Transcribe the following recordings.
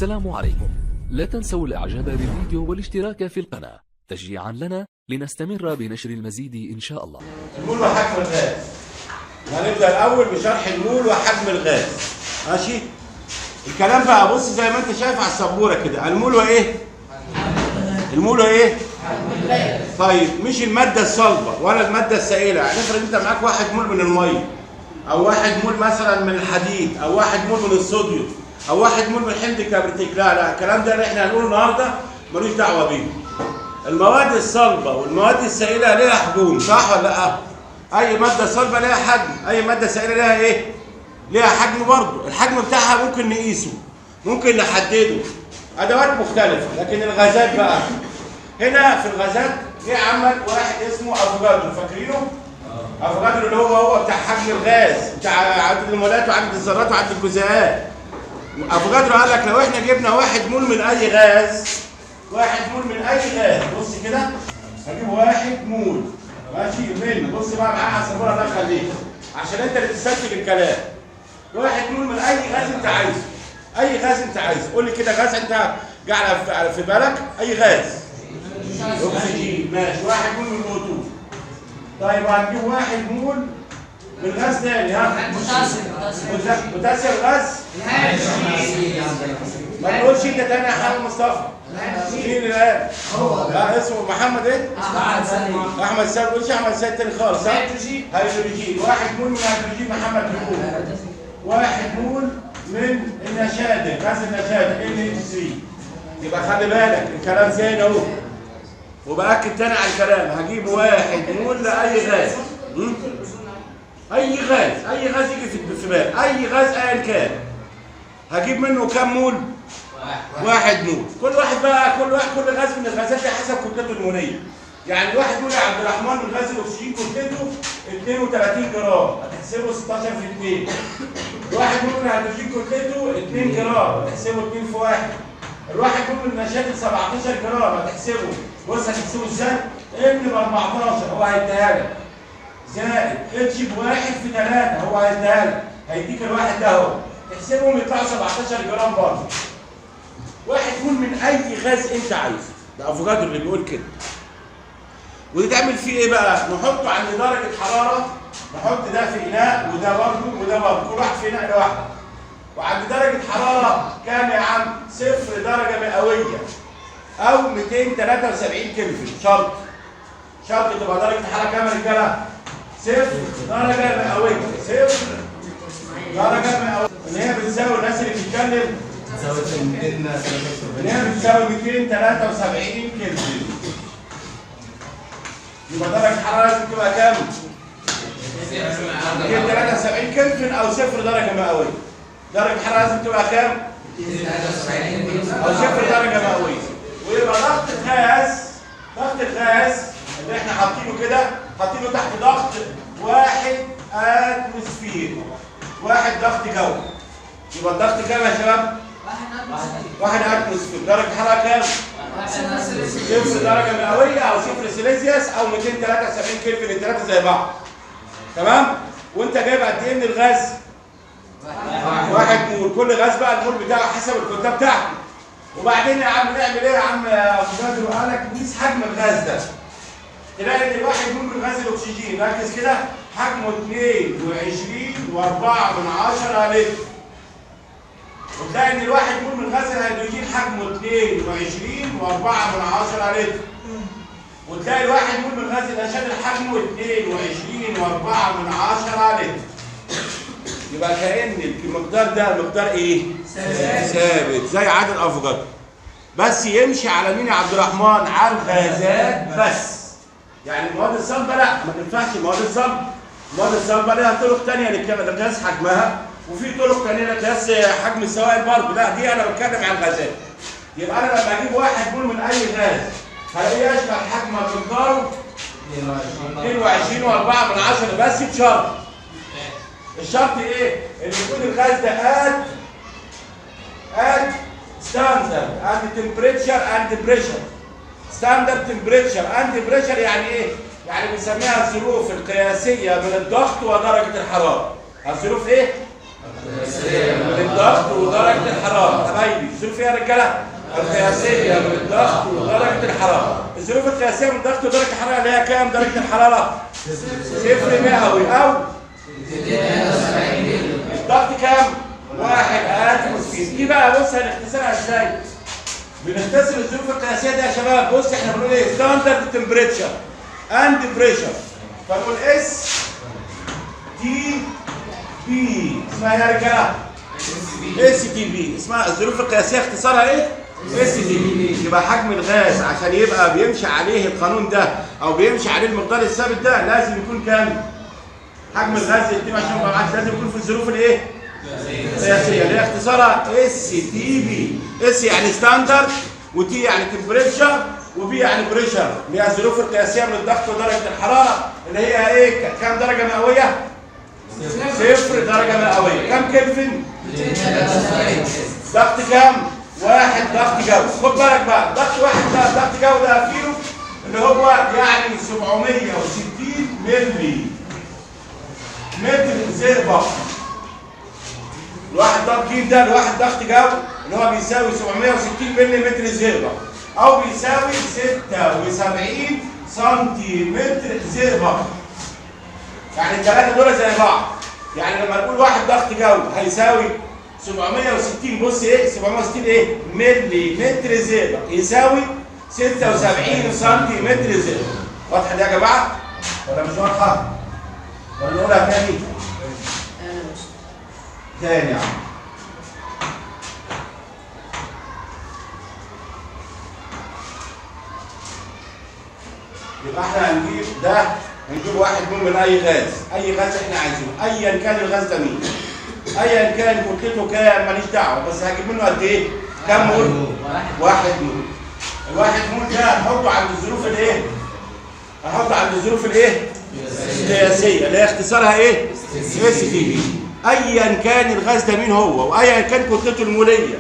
السلام عليكم. لا تنسوا الاعجاب بالفيديو والاشتراك في القناة تشجيعا لنا لنستمر بنشر المزيد ان شاء الله. المول وحجم الغاز. هنبدأ الأول بشرح المول وحجم الغاز. ماشي؟ الكلام بقى بص زي ما أنت شايف على السبورة كده، المول وإيه؟ المول وإيه؟ طيب مش المادة الصلبة ولا المادة السائلة، يعني افرض أنت معاك 1 مول من المية، أو 1 مول مثلا من الحديد، أو 1 مول من الصوديوم، أو 1 مول من حمض الكبريتيك، لا لا، الكلام ده اللي احنا هنقوله النهارده ملوش دعوة بيه. المواد الصلبة والمواد السائلة ليها حجوم، صح ولا لا؟ أي مادة صلبة ليها حجم، أي مادة سائلة ليها إيه؟ ليها حجم برضه، الحجم بتاعها ممكن نقيسه، ممكن نحدده، أدوات مختلفة، لكن الغازات بقى هنا في الغازات جه عمل واحد اسمه افوكادرو، فاكرينه؟ افوكادرو اللي هو بتاع حجم الغاز، بتاع عدد المولات وعدد الذرات وعدد الجزيئات. افوكادرو قال لك لو احنا جبنا 1 مول من اي غاز، 1 مول من اي غاز، بص كده، هجيب 1 مول ماشي من، بص بقى معايا على السبوره الله يخليك عشان انت اللي تستنتج الكلام. 1 مول من اي غاز انت عايزه، اي غاز انت عايزه، قول لي كده غاز انت جه على في بالك، اي غاز. اكسجين، ماشي، 1 مول من ال O2. طيب هنجيب 1 مول من غاز تاني، ها؟ بوتاسيوم غاز. ما تقولش انت تاني يا حبيبي مصطفى. مين اللي قال؟ لا، اسمه محمد ايه؟ احمد سيد. ما تقولش احمد سيد تاني خالص. ها؟ هيدروجين، 1 مول من الهيدروجين محمد بيقول. 1 مول من النشادر، غاز النشادر NH3. يبقى خلي بالك الكلام زين اهو، وبأكد تاني على الكلام، هجيب 1 مول لأي غاز، م? أي غاز، أي غاز يجي في بالك، أي غاز أيا كان، هجيب منه كام مول؟ 1 مول. كل واحد بقى، كل واحد، كل غاز من الغازات دي حسب كتلته المولية. يعني 1 مول يا عبد الرحمن من غاز الأكسجين كتلته 32 جرام، هتحسبه 16 في 2. 1 مول من الهيدروجين كتلته 2 جرام، هتحسبه 2 في 1. ال1 مول من النشادر 17 جرام، هتحسبه، بص هتحسبه ازاي؟ N ب 14 هو هيديها لك، زائد H بواحد في 3 هو هيديها لك، هيديك الواحد ده اهو، تحسبهم يطلعوا 17 جرام برضه. 1 مول من اي غاز انت عايزه، ده افوكادرو اللي بيقول كده. وده تعمل فيه ايه بقى؟ نحطه عند درجه حراره، نحط ده في اناء وده برضه وده برضه، كل واحد في اناء لوحده. وعند درجه حرارة كام يا عم؟ 0 درجه مئوية او 273 كلفن. شرط، شرط تبقى درجه الحرارة كام يا رجاله؟ 0 درجه مئويه، 0 درجه مئويه، ان هي بتساوي، الناس اللي بتتكلم، ان هي بتساوي 273 كلفن. يبقى درجه الحرارة لازم تبقى كام؟ 273 كلفن او 0 درجه مئويه. درجه الحرارة لازم تبقى كام؟ او 0 درجه مئويه. ويبقى ضغط الغاز، ضغط الغاز اللي احنا حاطينه كده، حاطينه تحت ضغط 1 atmosphere، واحد ضغط جوي. يبقى الضغط كام يا شباب؟ 1 atmosphere. درجه الحرارة كام؟ 0 درجه مئوية او 0 سيليزيوس او 273 كلفن، الثلاثة زي بعض. تمام؟ وانت جايب قد ايه من الغاز؟ 1 مول. كل غاز بقى المول بتاعه حسب الكتلة بتاعته. وبعدين يا عم نعمل ايه يا عم افوكادرو؟ قال لك نقيس حجم الغاز ده. تلاقي ان ال1 مول من غاز الاكسجين، ركز كده، حجمه 22 و4 من 10 لتر. وتلاقي ان ال1 مول من غاز الهيدروجين حجمه 22 و4 من 10 لتر. وتلاقي ال1 مول من غاز النشادر حجمه 22 و4 من 10 لتر. يبقى كأن المقدار ده مقدار ايه؟ ثابت زي عدد افوكادرو. بس يمشي على مين يا عبد الرحمن؟ على الغازات بس. يعني المواد الصلبة لا، ما تنفعش المواد الصلبه. المواد الصلبة لها طرق ثانية لقياس حجمها، وفي طرق ثانية لقياس حجم السوائل برضه. لا، دي انا بتكلم عن الغازات. يبقى انا لما اجيب 1 مول من اي غاز هلاقيه يشبه حجم مقداره 22 و4 من 10، بس بشرط. الشرط ايه؟ ان يكون الغاز ده at standard and temperature and pressure. standard temperature and pressure يعني ايه؟ يعني بنسميها الظروف القياسية من الضغط ودرجة الحراره. الظروف ايه؟ من الضغط ودرجة الحرارة. حبايبي الظروف ايه يا رجاله؟ القياسية من الضغط ودرجة الحرارة. الظروف القياسية من الضغط ودرجة الحرارة اللي هي كام درجه الحرارة؟ صفر مئوي او الضغط كام؟ 1 atmosphere. دي بقى بص هنختصرها ازاي؟ بنختصر الظروف القياسية دي يا شباب. بص احنا بنقول ايه؟ standard temperature and pressure، فنقول STP. اسمها ايه يا رجاله؟ STP. اسمها الظروف القياسية اختصارها ايه؟ STP. يبقى حجم الغاز عشان يبقى بيمشي عليه القانون ده او بيمشي عليه المقدار الثابت ده لازم يكون كام؟ حجم الغاز 22.4 لازم يكون في الظروف الايه؟ القياسية اللي هي اختصارها STP. S يعني standard، و T يعني temperature، و P يعني pressure، اللي هي الظروف القياسية من الضغط ودرجة الحرارة اللي هي ايه؟ كام درجه مئوية؟ 0 درجه مئوية. كام كلفن؟ ضغط كام؟ 1 ضغط جو. خد بالك بقى ضغط 1 ده ضغط جو ده فيه اللي هو يعني 760 ملي متر زئبق. الواحد ضغط جيم ده الواحد ضغط جو اللي هو بيساوي 760 ملي متر زئبق او بيساوي 76 سنتيمتر زئبق. يعني الثلاثة دول زي بعض. يعني لما نقول واحد ضغط جو هيساوي 760، بص ايه 760 ايه؟ ملي متر زئبق يساوي 76 سنتيمتر زئبق. واضحة دي يا جماعة؟ ولا مش واضحة؟ ولا نقولها تاني؟ تاني يا عم. يبقى احنا هنجيب ده، هنجيب 1 مول من اي غاز، اي غاز احنا عايزينه، ايا كان الغاز ده مين، ايا كان كتلته كام ماليش دعوه، بس هجيب منه قد ايه؟ كام مول؟ 1 مول. الواحد مول ده هنحطه عند الظروف الايه؟ هنحطه عند الظروف الايه؟ القياسية اللي هي اختصارها ايه؟ STP. ايا كان الغاز ده مين هو، وايا كان كتلته الموليه،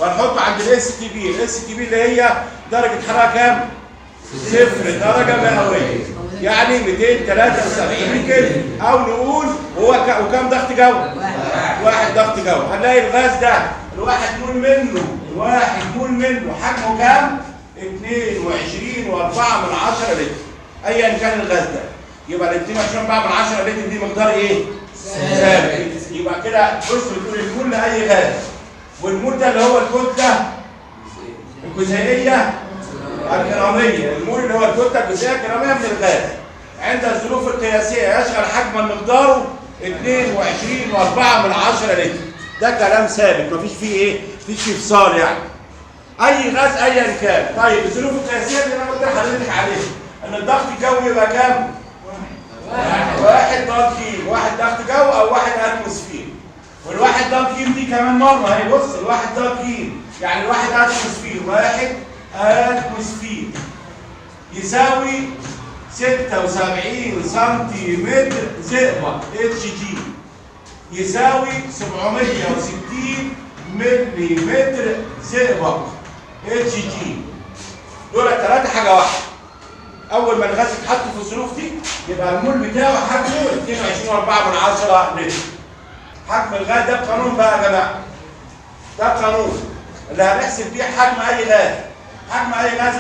وهنحطه عند ال STP. ال STP اللي هي درجه حرارة كام؟ 0 درجه مئوية، يعني 273 كلفن، او نقول هو وكام ضغط جو؟ 1 ضغط جو. هنلاقي الغاز ده الواحد مول منه، الواحد مول منه حجمه كام؟ 22.4 لتر، ايا كان الغاز ده. يبقى ال 22.4 لتر دي مقدار ايه؟ ثابت. يبقى كده بص بتقول المول لاي غاز، والمول ده اللي هو الكتلة الجزيئيه الجراميه، المول اللي هو الكتلة الجزيئيه الجراميه من الغاز عند الظروف القياسية يشغل حجما مقداره 22.4 لتر. ده كلام ثابت مفيش فيه ايه؟ مفيش فيه فصال يعني. اي غاز ايا كان. طيب الظروف القياسية اللي انا قلت لحضرتك عليها ان الضغط الجوي يبقى كام؟ 1 ضغط كيلو، 1 ضغط جو او 1 atmosphere. والواحد ضغط كيلو دي كمان مرة اهي، بص الواحد ضغط كيلو يعني الواحد atmosphere، 1 atmosphere يساوي 76 سنتيمتر زئبق اتش جي، يساوي 760 ملي متر زئبق اتش جي. دول الثلاثة حاجة واحدة. اول ما الغاز يتحط في الظروف دي يبقى المول بتاعه حجمه 22.4 لتر. حجم الغاز ده بقانون بقى يا جماعة، ده قانون اللي هنحسب بيه حجم اي غاز. حجم اي غاز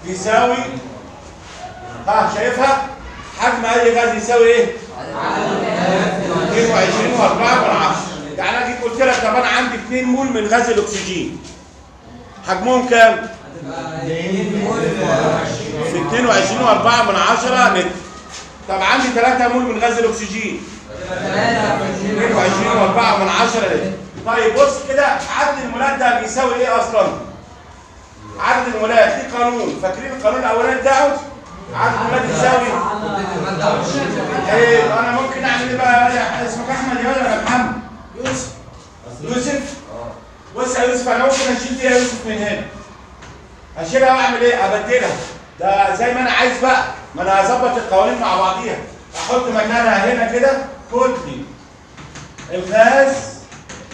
بيساوي ها شايفها؟ حجم اي غاز يساوي ايه؟ 22.4. يعني انا جيت قلت لك طب انا عندي 2 مول من غاز الاكسجين، حجمهم كام؟ في 22.4 لتر. طب عندي 3 مول من غاز الاكسجين، 22.4 لتر. طيب بص كده عدد المولات ده بيساوي ايه اصلا؟ عدد المولات ليه قانون، فاكرين القانون الاولاني بتاعه؟ عدد المولات يساوي ايه؟ انا ممكن اعمل ايه بقى؟ اسمك احمد يا ولا محمد؟ يوسف. يوسف؟ بص يا يوسف انا ممكن اشيل دي يا يوسف من هنا، اشيلها واعمل ايه؟ ابدلها، ده زي ما انا عايز بقى، ما انا هظبط القوانين مع بعضيها. احط مكانها هنا كده كتلة الغاز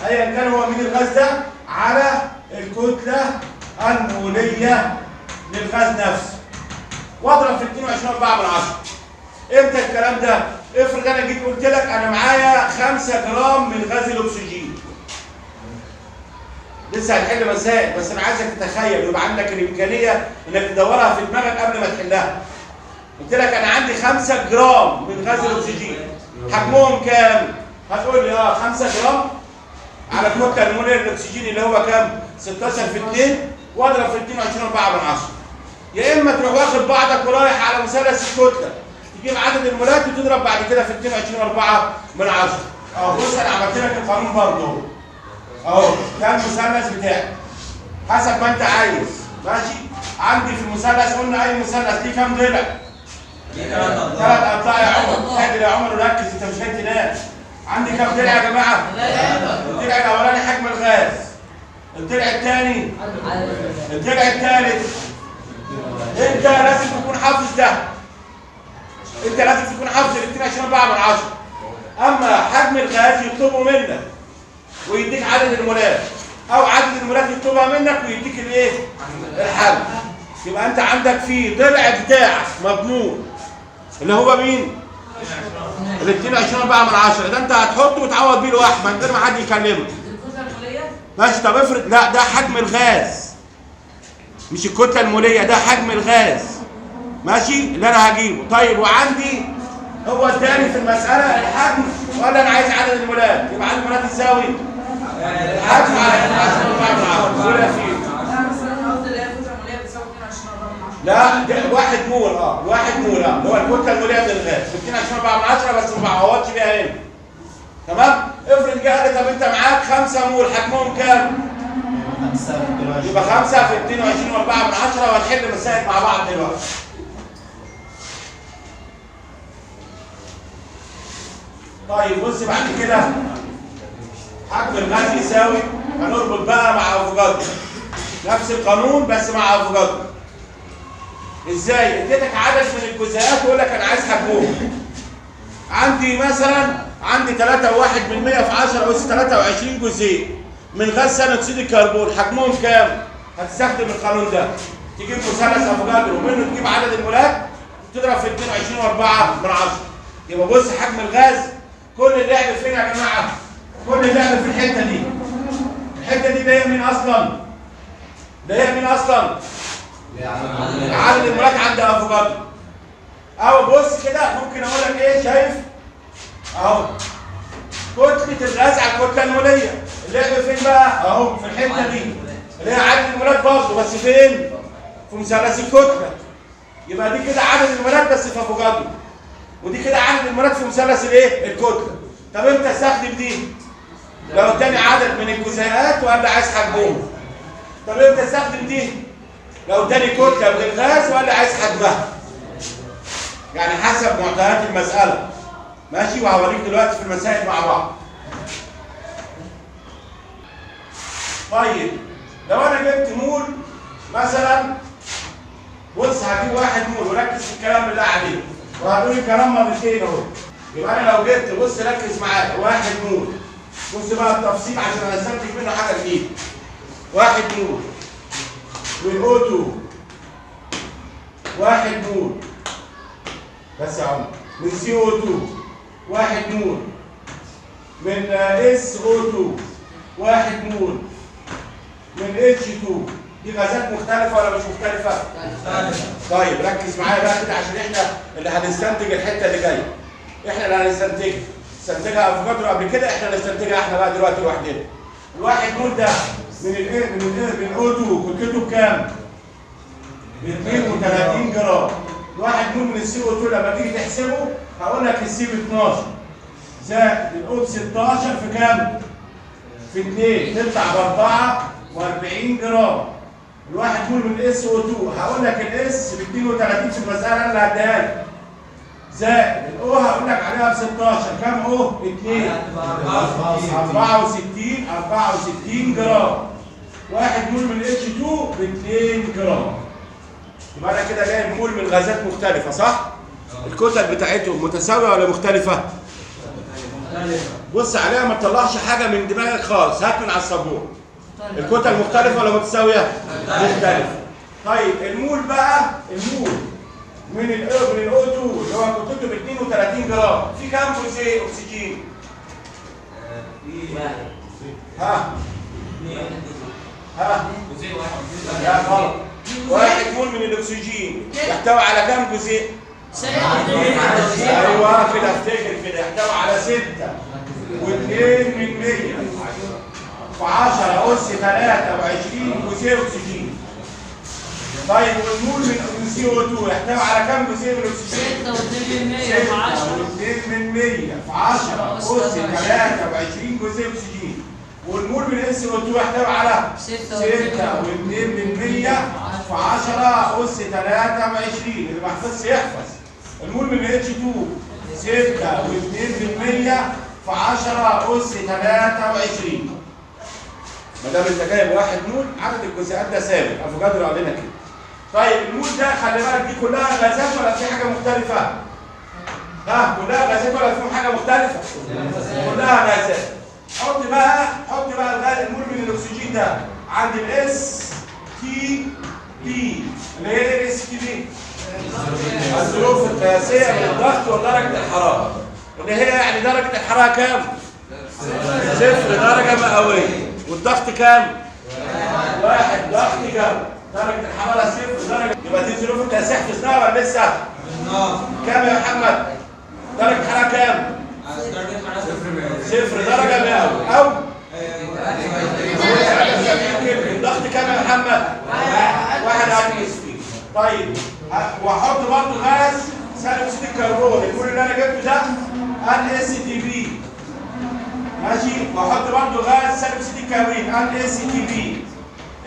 ايا كان هو مين الغاز ده على الكتلة الموليه للغاز نفسه، واضرب في 22.4. امتى الكلام ده؟ افرض انا جيت قلت لك انا معايا 5 جرام من غاز الاكسجين. لسه هنحل مسائل، بس انا عايزك تتخيل ويبقى عندك الامكانية انك تدورها في دماغك قبل ما تحلها. قلت لك انا عندي 5 جرام من غاز الاكسجين، حجمهم كام؟ هتقول لي 5 جرام على الكتلة الموليه للاكسجين اللي هو كام؟ 16 في 2 واضرب في 22.4. يا اما تروح واخد بعضك ورايح على مثلث الكتلة تجيب عدد المولات وتضرب بعد كده في 22.4. اهو بص انا عملت لك القانون برضه اهو، ده المثلث بتاعك حسب ما انت عايز. ماشي؟ عندي في المثلث قلنا اي مثلث ليه كام ضلع؟ 3 اضلاع يا عمر. اعدل يا عمر وركز، انت مش جاي تنام. عندي كام ضلع يا جماعة؟ الضلع الاولاني حجم الغاز، الضلع الثاني، الضلع الثالث. انت لازم تكون حافظ ده، انت لازم تكون حافظ ال 22.4. اما حجم الغاز يطلبه منك ويديك عدد المولات، او عدد المولات يطلبها منك ويديك الايه؟ الحجم. يبقى انت عندك في ضلع بتاعك مضمون اللي هو مين؟ ال 22.4 ده انت هتحطه وتعوض بيه لوحدك من غير ما حد يكلمك. ماشي؟ طب افرض لا، ده حجم الغاز مش الكتلة الموليه، ده حجم الغاز. ماشي؟ اللي انا هجيبه. طيب وعندي هو اداني في المسالة الحجم وقال انا عايز عدد المولات، يبقى عدد المولات يساوي الحجم على 22.4. ولا فيه؟ لا ده 1 مول. 1 مول اللي هو الكتلة الموليه من الغاز 22.4، بس ما بعوضش بيها هنا. تمام؟ افرض جه قال لي طب انت معاك 5 مول حجمهم كام؟ يبقى 5 في 22.4، وهنحل مسائل مع بعض دلوقتي. طيب بص بعد كده حجم الغاز يساوي، هنربط بقى مع افوكادرو نفس القانون بس مع افوكادرو. ازاي؟ اديتك عدد من الجزيئات ويقول لك انا عايز حجمهم. عندي مثلا عندي 3.1 في 10 أس 23 جزيء من غاز ثاني اكسيد الكربون، حجمهم كام؟ هتستخدم القانون ده، تجيب مثلث افوكادرو ومنه تجيب عدد المولات تضرب في 22.4. يبقى بص حجم الغاز، كل اللعب فين يا جماعة؟ كل اللعب في الحتة دي. الحتة دي ده هي مين اصلا؟ ده هي مين اصلا؟ عدد المولات عند افوكادرو. او بص كده ممكن اقول لك ايه؟ شايف؟ اهو كتلة الغاز على الكتلة الموليه، اللعب فين بقى؟ اهو في الحتة دي اللي هي عدد المولات برضه، بس فين؟ في مثلث الكتلة. يبقى دي كده عدد المولات بس في افوكادرو، ودي كده عدد المولات في مثلث الايه؟ الكتلة. طب امتى استخدم دي؟ لو اداني عدد من الجزيئات وقال لي عايز حجمهم. طب امتى استخدم دي؟ لو اداني كتلة من الغاز وقال لي عايز حجمها. يعني حسب معطيات المسالة. ماشي؟ وهوريك دلوقتي في المسائل مع بعض. طيب لو انا جبت مول مثلا، بص هجيب 1 مول وركز في الكلام اللي عليه، وهقول الكلام مرتين اهو. يبقى انا لو جبت، بص ركز معايا، 1 مول، بص بقى التفصيل عشان استنتج منه حاجة جديدة. 1 مول من O2، 1 مول بس يا عمر من CO2، 1 مول من SO2، 1 مول من H2. دي غازات مختلفة ولا مش مختلفة؟ مختلفة. طيب ركز معايا بقى كده عشان احنا اللي هنستنتج الحتة اللي جاية. احنا اللي هنستنتجها. استنتجها افوكادرو قبل كده، احنا هنستنتجها احنا بقى دلوقتي لوحدنا. الواحد مول ده من الايه؟ من الايه؟ من O2 كتلته بكام؟ ب 32 جرام. الواحد مول من ال CO2 لما تيجي تحسبه هقول لك ال C ب 12 زائد ال O ب 16 في كام؟ في 2 تطلع ب 44 جرام. الواحد مول من SO2 هقول لك ال S ب 32 في المسالة اللي هديها لك زائد ال O هقول لك عليها ب 16 كام O؟ 2 64 جرام. واحد مول من H2 ب 2 جرام. يبقى انا كده جايب مول من غازات مختلفة صح؟ الكتل بتاعتهم متساوية ولا مختلفة؟ بص عليها ما تطلعش حاجة من دماغك خالص، هات من على السبوره. الكتل مختلفة ولا متساوية؟ مختلفة. طيب المول بقى، المول من ال O2 اللي هو كتلته ب 32 جرام في كام جزيء اكسجين؟ ها؟ ها؟ لا غلط. 1 مول من الاكسجين يحتوي على كام جزيء؟ ايوه كده، افتكر كده، يحتوي على 6.2 في 10 أس 23 جزيء اكسجين. طيب والمول من CO2 يحتوي على كام جزيء من الاكسجين؟ 6.2 في 10 أس 23 جزيء اكسجين. والمول من SO2 يحتوي على 6.2 في 10 أس 23. اللي ما حفظش يحفظ. المول من H2 6.2 في 10 أس 23. ما دام انت جايب 1 مول عدد الجزيئات ده ثابت، افوكادرو قال لنا كده. طيب المول ده خلي بالك دي كلها غازات ولا في حاجة مختلفة؟ ها كلها غازات ولا في حاجة مختلفة؟ كلها غازات. حط بقى الغاز المول من الاكسجين ده عند ال STP اللي هي ايه ال STP؟ الظروف القياسية من الضغط ودرجة الحرارة، اللي هي يعني درجه الحرارة كام؟ 0 درجه مئوية، والضغط كام؟ 1 ضغط جو، درجه الحرارة 0 درجه، يبقى دي الظروف القياسية حفظناها ولا لسه؟ كام يا محمد؟ درجه الحرارة كام؟ 0 درجه مئوية او الضغط كام يا محمد؟ 1 atmosphere. طيب واحط برضه غاز ثاني اكسيد الكربون، المول اللي انا جبته ده ال STP، ماشي، واحط برضه غاز ثاني اكسيد الكبريت ال STP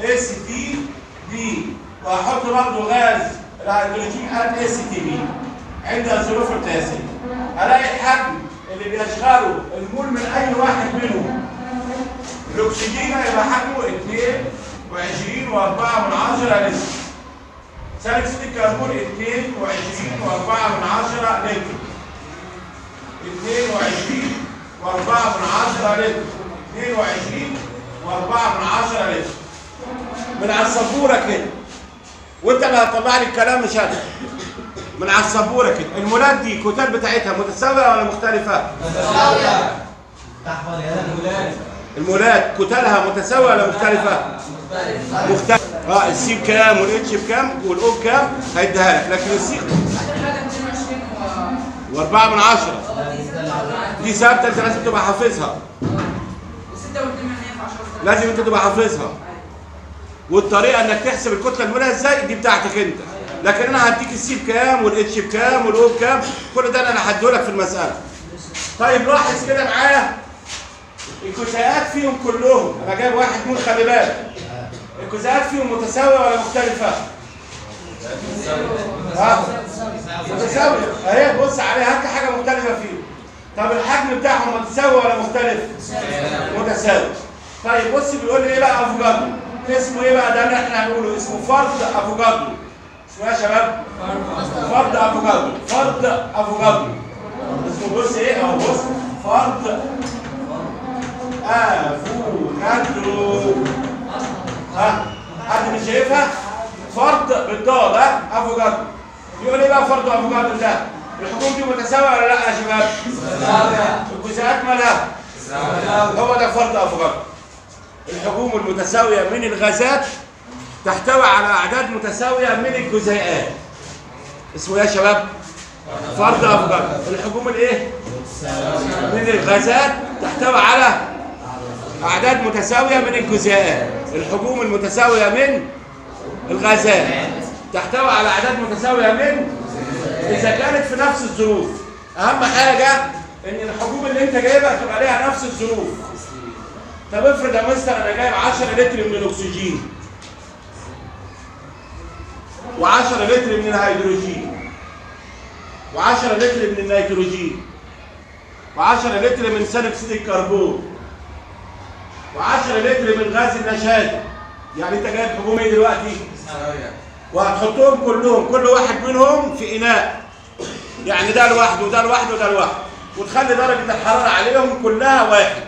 STP، واحط برضه غاز الهيدروجين ال STP عند الظروف القياسية. الاقي الحجم اللي بيشغله المول من اي واحد منهم، الاكسجين هيبقى حجمه 22.4 لتر، ثاني اكسيد الكربون 22.4 لتر، 22.4 لتر، 22.4 لتر. من على السبوره كده، وانت اللي هتطلع لي الكلام مش انا. من على السبوره كده، المولات دي الكتل بتاعتها متساوية ولا مختلفة؟ متساوية. المولات كتلها متساوية ولا مختلفة؟ مختلفة. ال C بكام وال H بكام وال O بكام هيديها لك، لكن ال C اخر حاجة 22.4 دي ثابتة، انت لازم تبقى حافظها. و6.2 لازم انت تبقى حافظها. والطريقة انك تحسب الكتلة الموليه ازاي دي بتاعتك انت، لكن انا هديك ال C بكام وال H بكام وال O بكام، كل ده انا هديهولك في المسالة. طيب لاحظ كده معايا الجزيئات فيهم كلهم، انا جايب 1 مول خلي بالك، الجزيئات فيهم متساوية ولا مختلفة؟ ها؟ متساوية اهي، بص عليها هات حاجة مختلفة فيهم. طب الحجم بتاعهم متساوي ولا مختلف؟ متساوي. طيب بص بيقول لي ايه بقى افوكادرو؟ اسمه ايه بقى ده اللي احنا هنقوله؟ اسمه فرض افوكادرو. اسمه ايه يا شباب؟ فرض افوكادرو، فرض افوكادرو. اسمه بص ايه اهو، بص فرض افوكادرو. ها؟ حد مش شايفها؟ فرض بالضاد، ها؟ افوكادرو. بيقول ايه بقى فرض افوكادرو ده؟ الحجوم دي متساوية ولا لا يا شباب؟ متساوية. الجزيئات مالها؟ هو ده فرض افوكادرو. الحجوم المتساويه من الغازات تحتوي على اعداد متساوية من الجزيئات. اسمه ايه يا شباب؟ فرض افوكادرو. الحجوم الايه؟ من الغازات تحتوي على اعداد متساوية من الجزيئات. الحجوم المتساويه من الغازات تحتوي على اعداد متساوية من، اذا كانت في نفس الظروف. اهم حاجة ان الحجوم اللي انت جايبها تبقى ليها نفس الظروف. طب افرض يا مستر انا جايب 10 لتر من الاكسجين و10 لتر من الهيدروجين و10 لتر من النيتروجين و10 لتر من ثاني اكسيد الكربون و10 لتر من غاز النشادر. يعني انت جايب حجوم ايه دلوقتي؟ وهتحطهم كلهم، كل واحد منهم في اناء، يعني ده لوحده وده لوحده وده لوحده، وتخلي درجه الحرارة عليهم كلها واحد،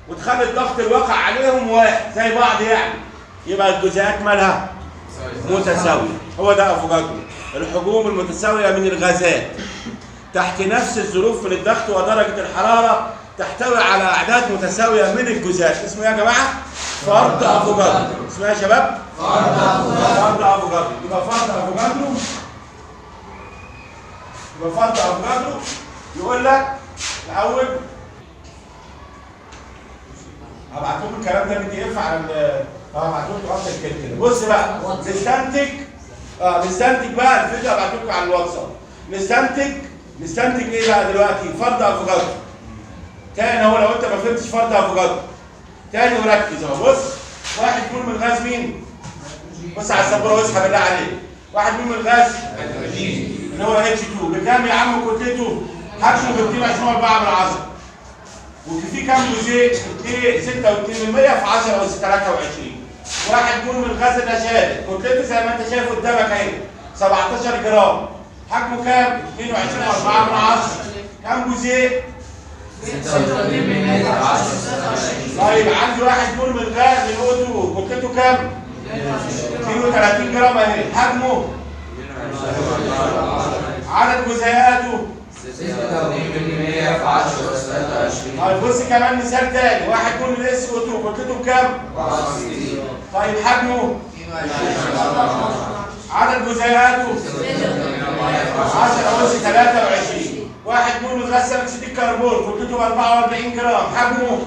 وتخلي الضغط الواقع عليهم واحد زي بعض، يعني يبقى الجزيئات مالها؟ متساوية. هو ده افوكادرو. الحجوم المتساويه من الغازات تحت نفس الظروف من الضغط ودرجة الحرارة تحتوي على اعداد متساوية من الجزيئات. اسمه ايه يا جماعة؟ فرض افوكادرو. اسمه ايه يا شباب؟ فرض افوكادرو. يبقى فرض افوكادرو، يبقى فرض افوكادرو يقول لك الاول، هبعت لكم الكلام ده PDF على هبعت لكم اصلا كده كده. بص بقى نستنتج، نستنتج بقى الفيديو هبعته لكم على الواتساب. نستنتج ايه بقى دلوقتي؟ فرض افوكادرو. تاني اهو، لو انت ما فهمتش فرض افوكادرو تاني وركز اهو. بص، 1 مول من الغاز مين؟ بص على السبوره واصحى بالله عليك. 1 مول من الغاز اللي هو H2 بكام يا عم كتلته؟ حجمه ب 22.4، وفي كام جزيء؟ 6.2 في 10 أس 23. 1 مول من الغاز النشادر كتلته زي ما انت شايف قدامك اهي 17 جرام، حجمه كام؟ 22.4، كام جزيء؟ 6.2. طيب عندي 1 مول من الغاز من O2 كتلته كام؟ 32 جرام اهي، حجمه عدد جزيئاته 6.2 في 10 أس 23. طيب بص كمان مثال تاني، 1 مول من SO2 كتلته بكام؟ 64. طيب حجمه عدد جزيئاته 10 أس 23. 1 مول من غاز ثاني اكسيد الكربون كتلته ب 44 جرام، حجمه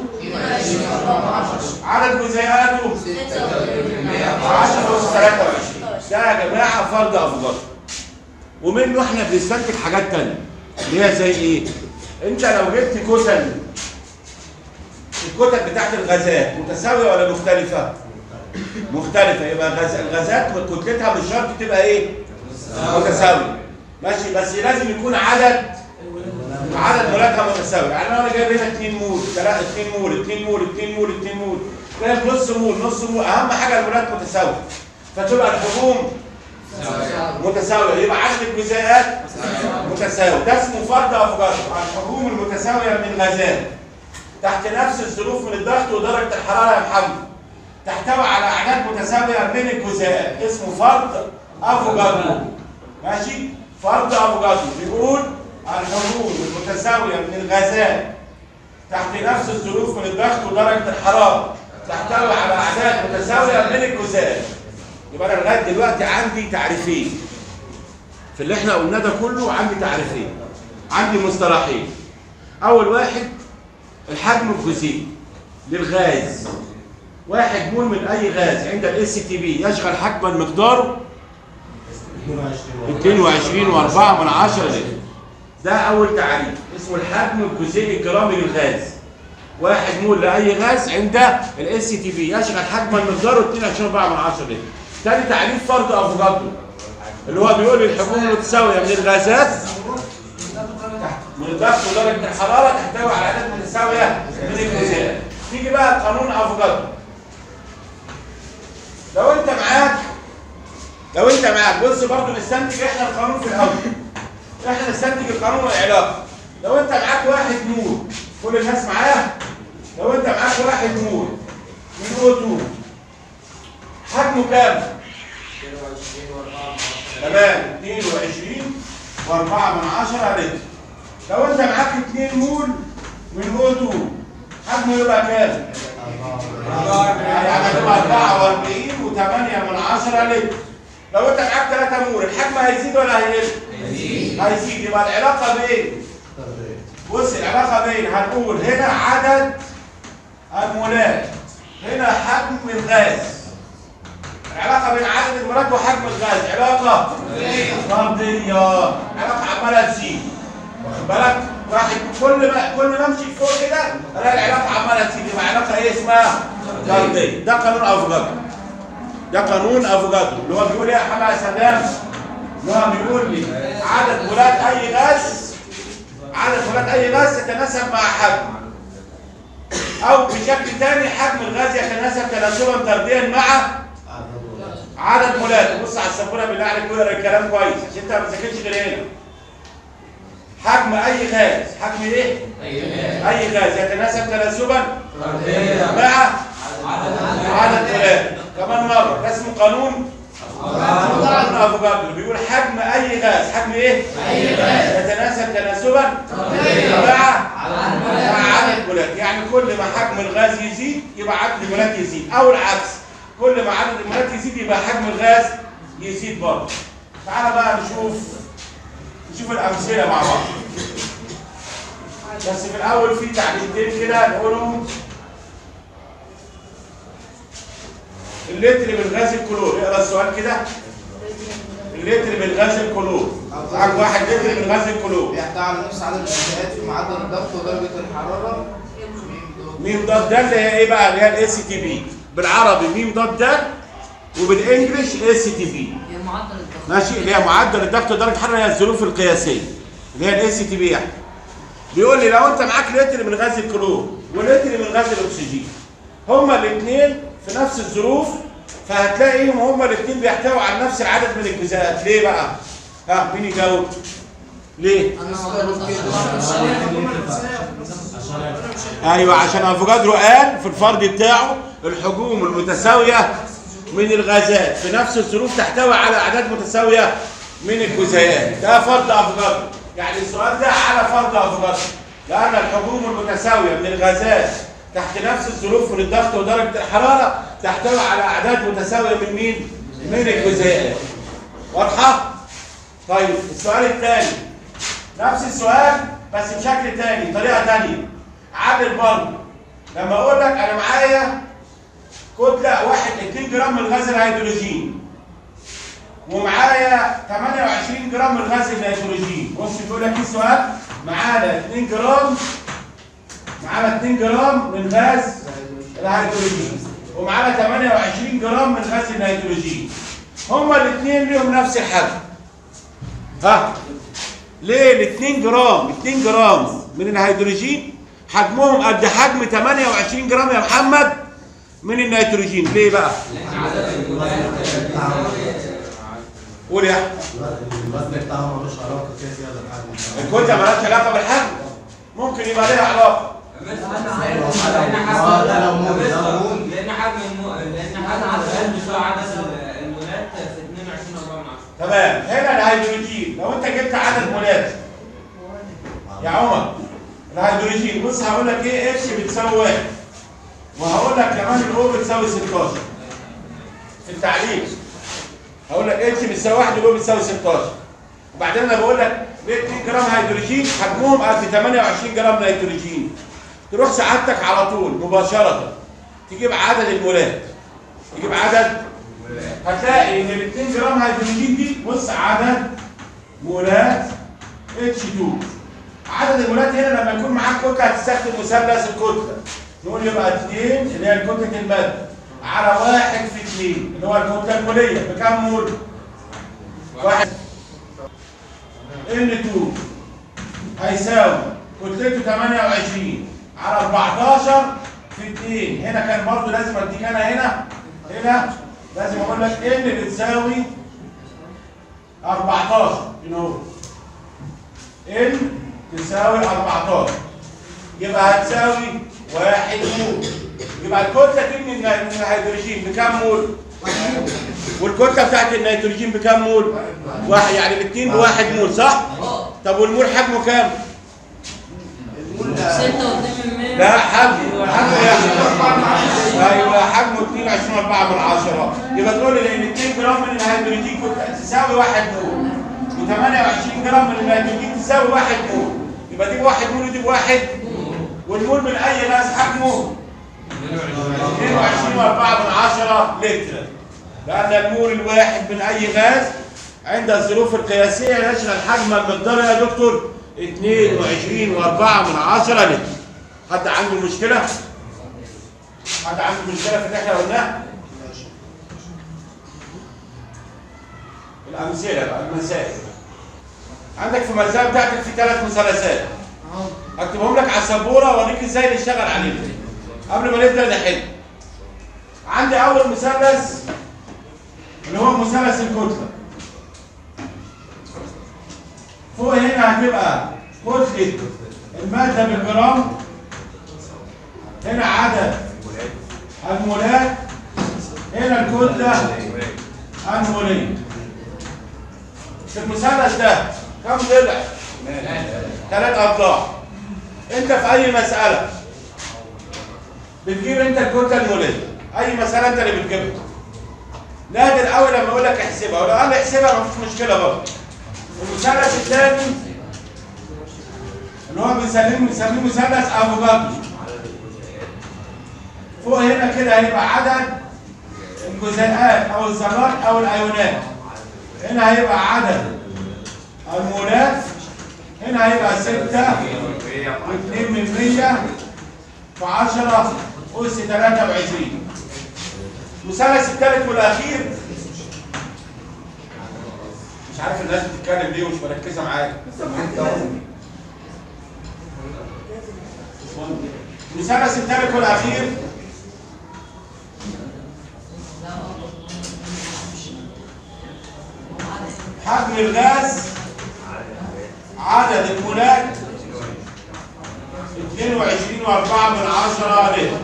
عدد جزيئاته 10 أس 23. ده يا جماعة فرض افوكادرو، ومنه احنا بنستنتج حاجات تانية اللي هي زي ايه؟ انت لو جبت كتل، الكتل بتاعت الغازات متساوية ولا مختلفة؟ مختلفة. يبقى الغازات كتلتها مش شرط تبقى ايه؟ متساوية. ماشي، بس لازم يكون عدد مولاتها متساوي. يعني انا جايب هنا 2 مول، 3 2 مول، 2 مول، 2 مول، 2 مول، جايب نص مول، نص مول، اهم حاجة المولات متساوية، فتبقى الحجوم متساوية، يبقى عدد الجزيئات متساوي. ده اسمه فرض افوكادرو، الحجوم المتساويه من الغازات تحت نفس الظروف من الضغط ودرجة الحرارة يا محمد تحتوي على اعداد متساوية من الجزيئات، اسمه فرض افوكادرو. ماشي؟ فرض افوكادرو بيقول الحجوم المتساويه من الغازات تحت نفس الظروف من الضغط ودرجة الحرارة تحتوي على اعداد متساوية من الجزيئات. يبقى انا لغاية دلوقتي عندي تعريفين في اللي احنا قلناه ده كله، عندي تعريفين، عندي مصطلحين. اول واحد الحجم الجزيئي للغاز، 1 مول من اي غاز عند ال STP يشغل حجما مقداره 22.4 لتر. ده اول تعريف اسمه الحجم الجزيئي الجرامي للغاز. 1 مول لاي غاز عند ال STP يشغل حجما مقداره 22.4 لتر. تاني تعريف فرض افوكادرو اللي هو بيقول الحجوم المتساويه من الغازات من الضغط ودرجة الحرارة تحتوي على اعداد متساوية من الجزيئات. نيجي بقى قانون افوكادرو. لو انت معاك بص برضه نستنتج احنا القانون في الاول، احنا نستنتج القانون والعلاقة. لو انت معاك 1 مول، كل الناس معايا؟ لو انت معاك 1 مول من O2 حجمه كام؟ تمام 22.4 لتر. لو انت معاك 2 مول من O2 حجمه يبقى كام؟ يعني هتبقى 44.8 لتر. لو انت معاك 3 مول الحجم هيزيد ولا هيقل؟ هيزيد. يبقى العلاقة بين، بص العلاقة بين، هنقول هنا عدد المولات، هنا حجم الغاز. العلاقة بين عدد المولات وحجم الغاز علاقة طرديه، علاقة عماله تزيد، واخد بالك؟ واحد كل ما امشي فوق كده الاقي العلاقة عماله تزيد، يبقى علاقة ايه اسمها؟ طرديه. ده قانون افوكادرو. ده قانون افوكادرو اللي هو بيقول ايه يا حماد سلام؟ اللي هو بيقول لي عدد مولات اي غاز، عدد مولات اي غاز تتناسب مع حجم، او بشكل ثاني حجم الغاز يتناسب تناسبا طرديا مع عدد مولاته. بص على السبوره بالله عليك واقرا الكلام كويس عشان انت ما بتذاكرش غير هنا. حجم اي غاز، حجم ايه؟ اي غاز يتناسب تناسبا مع عدد مولاته. كمان مرة، ده اسمه قانون قانون افوكادرو بيقول حجم اي غاز، حجم ايه؟ اي غاز يتناسب تناسبا مع عدد المولات. يعني كل ما حجم الغاز يزيد يبقى عدد المولات يزيد، او العكس، كل ما عدد المولات يزيد يبقى حجم الغاز يزيد برضه. تعالى بقى نشوف الامثلة مع بعض. بس في الاول في تعليقتين كده نقولهم. اللتر من غاز الكلور، اقرا السؤال كده. اللتر من غاز الكلور، معاك 1 لتر من غاز الكلور بيحتوي على نفس عدد الجزيئات في معدل الضغط ودرجة الحرارة. ميم ضاد ده اللي هي ايه بقى؟ اللي هي ال STP بالعربي، ميم ضاد ده، وبال English STP. معدل الضغط. ماشي، اللي هي معدل الضغط ودرجة الحرارة، هي الظروف القياسية اللي هي ال STP. يعني بيقول لي لو انت معاك لتر من غاز الكلور ولتر من غاز الاكسجين، هما الاثنين في نفس الظروف، فهتلاقيهم هما الاثنين بيحتووا على نفس العدد من الجزيئات. ليه بقى؟ ها مين يجاوب؟ ليه؟ ايوه، عشان افوكادرو قال في الفرض بتاعه الحجوم المتساويه من الغازات في نفس الظروف تحتوي على اعداد متساوية من الجزيئات. ده فرض افوكادرو، يعني السؤال ده على فرض افوكادرو، لان الحجوم المتساويه من الغازات تحت نفس الظروف من الضغط ودرجة الحرارة تحتوي على اعداد متساوية من مين؟ من الجزيئات. واضحة؟ طيب السؤال الثاني نفس السؤال بس بشكل ثاني، طريقه ثانية. عدل برضه، لما اقول لك انا معايا كتلة 1.2 جرام من غاز الهيدروجين ومعايا 28 جرام من غاز النيتروجين. بص بيقول لك ايه السؤال؟ معانا 2 جرام، معانا 2 جرام من غاز الهيدروجين ومعانا 28 جرام من غاز النيتروجين، هما الاثنين ليهم نفس الحجم. ها ليه ال 2 جرام، 2 جرام من الهيدروجين حجمهم قد حجم 28 جرام يا محمد من النيتروجين؟ ليه بقى؟ قول يا احمد. الوزن بتاعهم ملوش علاقة كده كده بالحجم. الكتلة مالهاش علاقة بالحجم؟ ممكن يبقى ليها علاقة. لان حجم الغاز بيساوي عدد المولات في 22.4. تمام. هنا الهيدروجين لو انت جبت عدد مولات يا عمر، الهيدروجين بص هقول لك ايه، H بتساوي 1، وهقول لك كمان ال O بتساوي 16 في التعليل. هقول لك H بتساوي 1 وال O بتساوي 16، وبعدين انا بقول لك ليه 2 جرام هيدروجين حجمهم قد 28 جرام نيتروجين. تروح سعادتك على طول مباشرة تجيب عدد المولات، تجيب عدد، هتلاقي ان ال 2 جرام هيدروجين دي بص عدد مولات H2. عدد المولات هنا لما يكون معاك كتلة هتستخدم مثلث الكتلة، نقول يبقى 2 اللي هي كتلة المادة على 1 في 2 اللي هو الكتلة الموليه، بكام مول؟ 1. N2 هيساوي كتلته 28 على 14 في 2. هنا كان برضو لازم اديك انا هنا لازم اقول لك N بتساوي 14، هنا اهو N تساوي 14، يبقى هتساوي 1 مول. يبقى الكتلة دي من الهيدروجين بكام مول؟ والكتله بتاعت النيتروجين بكام مول؟ واحد، يعني الاثنين بواحد مول، صح؟ طب والمول حجمه كام؟ 6.2. لا حجمه ايوه حجمه 22.4. يبقى تقول لي ان 2 جرام من الهيدروجين تساوي 1 مول، و28 جرام من النيتروجين تساوي 1 مول، يبقى دي بواحد مول ودي بواحد، والمول من اي غاز حجمه 22.4 لتر، لأن المول الواحد من أي غاز عند الظروف القياسية يشغل حجم المقدار يا دكتور 22.4 لتر. حد عنده مشكلة؟ حد عنده مشكلة في اللي احنا قلناه؟ الأمثلة بقى، المسائل. عندك في الملزمة بتاعتك في 3 مثلثات. هكتبهم لك على السبورة وأوريك إزاي نشتغل عليهم. قبل ما نبدأ نحل. عندي أول مثلث اللي هو مثلث الكتلة. فوق هنا هتبقى كتلة المادة بالجرام، هنا عدد المولات، هنا الكتلة المولية. في المثلث ده كم ضلع؟ 3 أضلاع. أنت في أي مسألة بتجيب أنت الكتلة المولية، أي مسألة أنت اللي بتجيبها. نادر قوي لما أقول لك احسبها، ولو قال لي احسبها مفيش مشكلة برضه. المثلث الثاني اللي هو بنسميه مثلث أفوكادرو. فوق هنا كده هيبقى عدد الجزيئات أو الذرات أو الأيونات. هنا هيبقى عدد المولات، هنا هيبقى 6.2 في 10 أس 23. المثلث الثالث والأخير، مش عارف الناس بتتكلم ليه ومش مركزة معايا. المثلث الثالث والأخير حجم الغاز عدد المولات 22.4 لتر.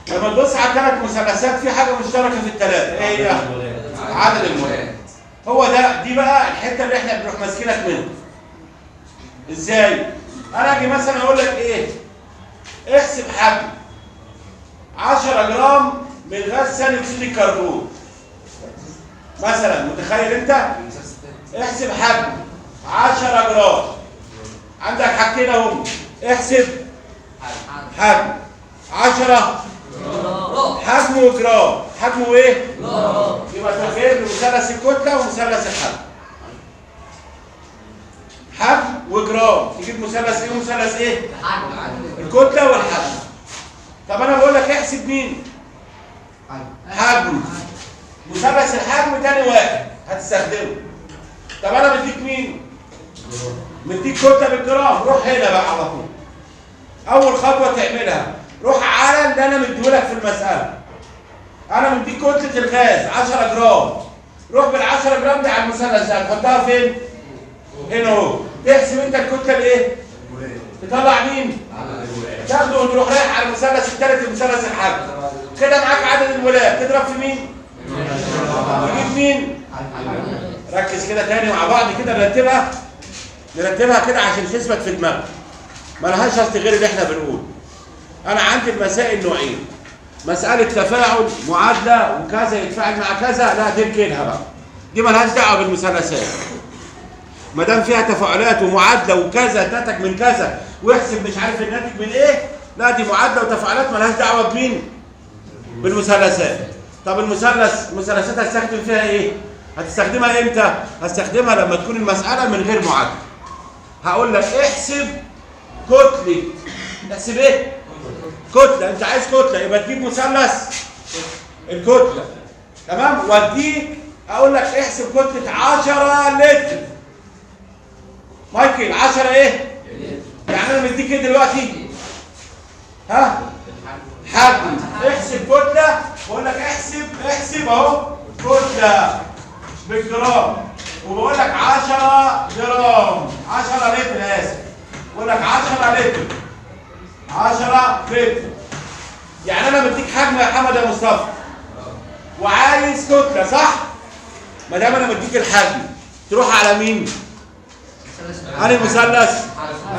لما تبص على الثلاث مثلثات في حاجة مشتركة في الثلاثة، ايه هي؟ عدد المولات. هو ده، دي بقى الحتة اللي احنا بنروح ماسكينك منها. ازاي؟ انا اجي مثلا اقول لك ايه؟ احسب حجم 10 جرام من غاز ثاني اكسيد الكربون. مثلا متخيل انت؟ احسب حجم 10 جرام. عندك حاجتين اهم، احسب حجم 10 حجمه جرام، حجمه ايه؟ جرام. يبقى تخيل مثلث الكتلة ومثلث الحجم. حجم وجرام، تجيب مثلث ايه ومثلث ايه؟ الكتلة والحجم. طب انا بقول لك احسب مين؟ حجم. مثلث الحجم تاني واحد هتستخدمه. طب انا مديك مين؟ مديك كتلة بالجرام، روح هنا بقى على طول. اول خطوة تعملها روح على اللي انا مديهولك في المسالة. انا مديك كتلة الغاز 10 جرام، روح بال 10 جرام دي على المثلث ده، هتحطها فين؟ هنا اهو. تحسب انت الكتلة الايه؟ تطلع مين؟ تاخده وتروح رايح على المثلث الثالث المثلث الحجم. كده معاك عدد المولات، تضرب في مين؟ تجيب مين؟ ركز كده تاني مع بعض كده، نرتبها نرتبها كده عشان تثبت في دماغك. مالهاش اصل غير اللي احنا بنقوله. انا عندي المسائل نوعين، مسألة تفاعل معادلة وكذا يتفاعل مع كذا، لا تركنها بقى، دي مالهاش دعوة بالمثلثات. ما دام فيها تفاعلات ومعادلة وكذا نتج من كذا واحسب مش عارف الناتج من ايه، لا دي معادلة وتفاعلات مالهاش دعوة بمين؟ بالمثلثات. طب المثلثات هتستخدم فيها ايه؟ هتستخدمها امتى؟ هتستخدمها لما تكون المسألة من غير معادلة. هقول لك احسب كتلة، احسب ايه؟ كتلة، انت عايز كتلة يبقى تجيب مثلث الكتلة، تمام؟ واديك اقول لك احسب كتلة 10 لتر. مايكل 10 ايه؟ يعني انا مديك ايه دلوقتي؟ ها؟ حجم. احسب كتلة، بقول لك احسب اهو كتلة بالجرام، وبقول لك 10 جرام، 10 لتر، اسف، بقول لك 10 لتر، 10 لتر. يعني انا مديك حجم يا حمد يا مصطفى وعايز كتلة، صح؟ ما دام انا مديك الحجم تروح على مين؟ على المثلث.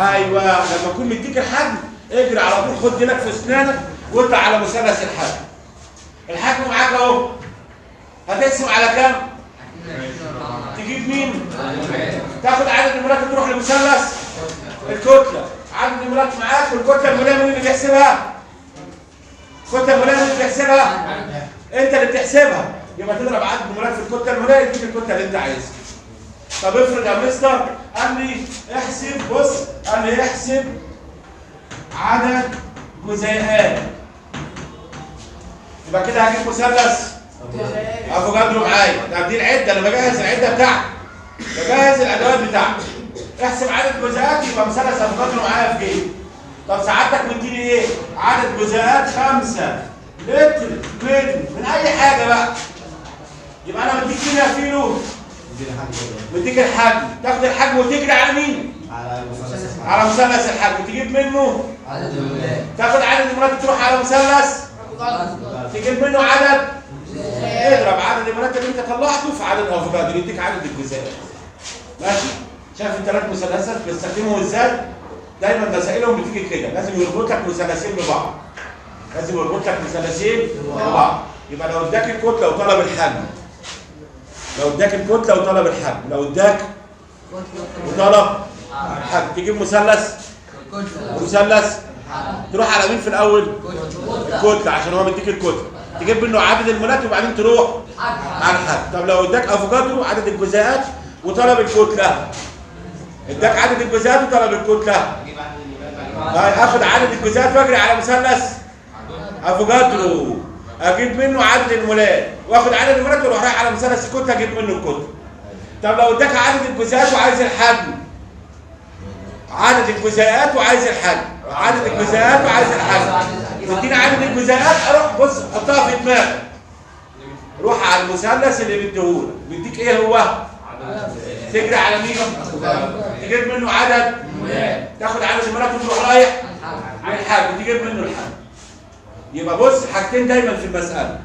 ايوه، لما اكون مديك الحجم اجري على طول، خد ديلك في اسنانك واطلع على مثلث الحجم. الحجم معاك اهو، هتقسم على كام؟ تجيب مين؟ تاخد عدد المولات تروح لمثلث الكتلة. عدد المولات معاك، والكتله الموليه مين اللي بيحسبها؟ الكتلة الموليه مين اللي بيحسبها؟ انت اللي بتحسبها، يبقى تضرب عدد المولات في الكتلة الموليه تجيب الكتلة اللي انت عايزها. طب افرض يا مستر قال لي احسب، بص قال لي احسب عدد جزيئات، يبقى كده هجيب مثلث افوكادرو معايا. طب دي العدة، انا بجهز العدة بتاعتي، بجهز الادوات بتاعتي. احسب عدد جزيئات يبقى مثلث افوكادرو معايا في جيبي. طب سعادتك مديني ايه؟ عدد جزيئات 5 لتر من اي حاجة بقى، يبقى انا مديك مين يا فيلو؟ مديك الحجم، تاخد الحجم وتجري على مين؟ على مثلث الحجم، تجيب منه عدد المولات، تاخد عدد المولات تروح على مثلث تجيب منه عدد اضرب عدد المولات اللي انت طلعته في عدد افوكادرو يديك عدد الجزيئات. ماشي؟ شايف الثلاث مثلثات بيستخدمهم ازاي؟ دايما مسائلهم بتيجي كده، لازم يربط لك مثلثين ببعض. لازم يربط لك مثلثين ببعض. يبقى لو اداك الكتلة وطلب الحجم، لو اداك الكتلة وطلب الحجم، لو اداك وطلب الحجم، تجيب مثلث ومثلث، تروح على مين في الاول؟ الكتلة، عشان هو مديك الكتلة، تجيب منه عدد المولات وبعدين تروح على الحجم. طب لو اداك افوكادرو عدد الجزيئات وطلب الكتلة، اداك عدد الجزيئات وطلب الكتلة، اخد عدد الجزيئات واجري على مثلث افوكادرو اجيب منه عدد المولات، واخد عدد المولات واروح رايح على مثلث الكتلة اجيب منه الكتلة. طب لو اداك عدد الجزيئات وعايز الحجم، عدد الجزيئات وعايز الحجم، عدد الجزيئات وعايز الحجم، مديني عدد الجزيئات، اروح بص حطها في دماغك، روح على المثلث اللي مديهولك، مديك ايه هو؟ تجري على مين؟ تجيب منه عدد، تاخد عدد المولات وتروح رايح للحجم تجيب منه الحجم. يبقى بص حاجتين دايما في المسألة،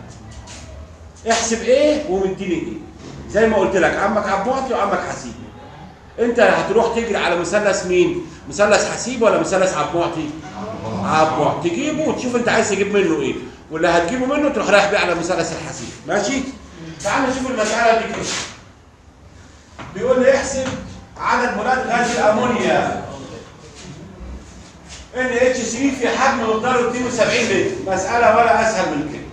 احسب ايه ومديني ايه. زي ما قلت لك عمك عبد معطي وعمك حسيب. انت هتروح تجري على مثلث مين؟ مثلث حسيب ولا مثلث عبد معطي؟ عبد معطي، تجيبه وتشوف انت عايز تجيب منه ايه، واللي هتجيبه منه تروح رايح بيه على مثلث الحسيب. ماشي؟ تعال نشوف المسألة دي كده. بيقول لي احسب عدد مولات غاز الامونيا NH3 في حجم مقداره 72 لتر. مسألة ولا أسهل من كده.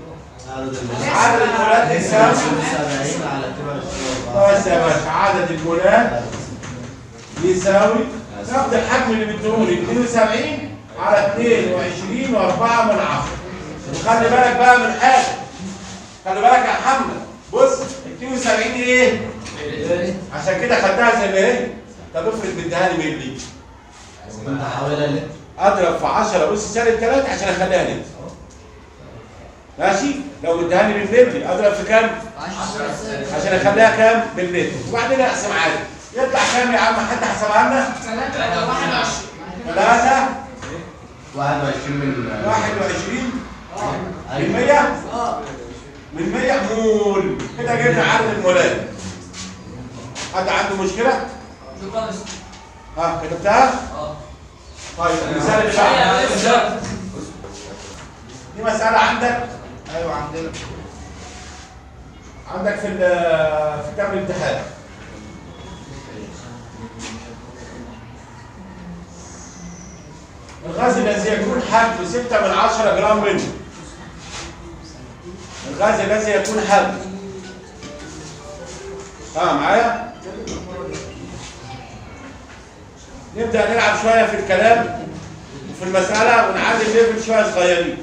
عدد المولات يساوي 70 على 22. بس يا باشا، عدد المولات يساوي ناخد الحجم اللي مديهولي 72 على 22.4. وخلي بالك بقى من حاجة، خلي بالك يا محمد، بص 72 ايه؟ عشان كده خدتها زي ما هي. طب افرض مديها لي ملي، كنت هحولها لتر، اضرب في 10 اس سالب 3 عشان اخليها لتر. ماشي؟ لو مديها لي بالملي اضرب في كام؟ عشان اخليها كام؟ باللتر، وبعدين اقسم عادي. يطلع كام يا عم؟ حد حسبها لنا؟ 3 21 من 21 من 100 من 100 مول. كده جبنا عدد المولات. حد عنده مشكلة؟ ها كتبتها؟ طيب المثال اللي بعده، دي مسألة عندك؟ ايوه عندنا، عندك في كتاب الامتحان. الغاز الذي يكون حجمه 6/10 جرام منه، الغاز الذي يكون حجمه، معايا؟ نبدأ نلعب شوية في الكلام وفي المسألة ونعلي ال level شوية صغيرين.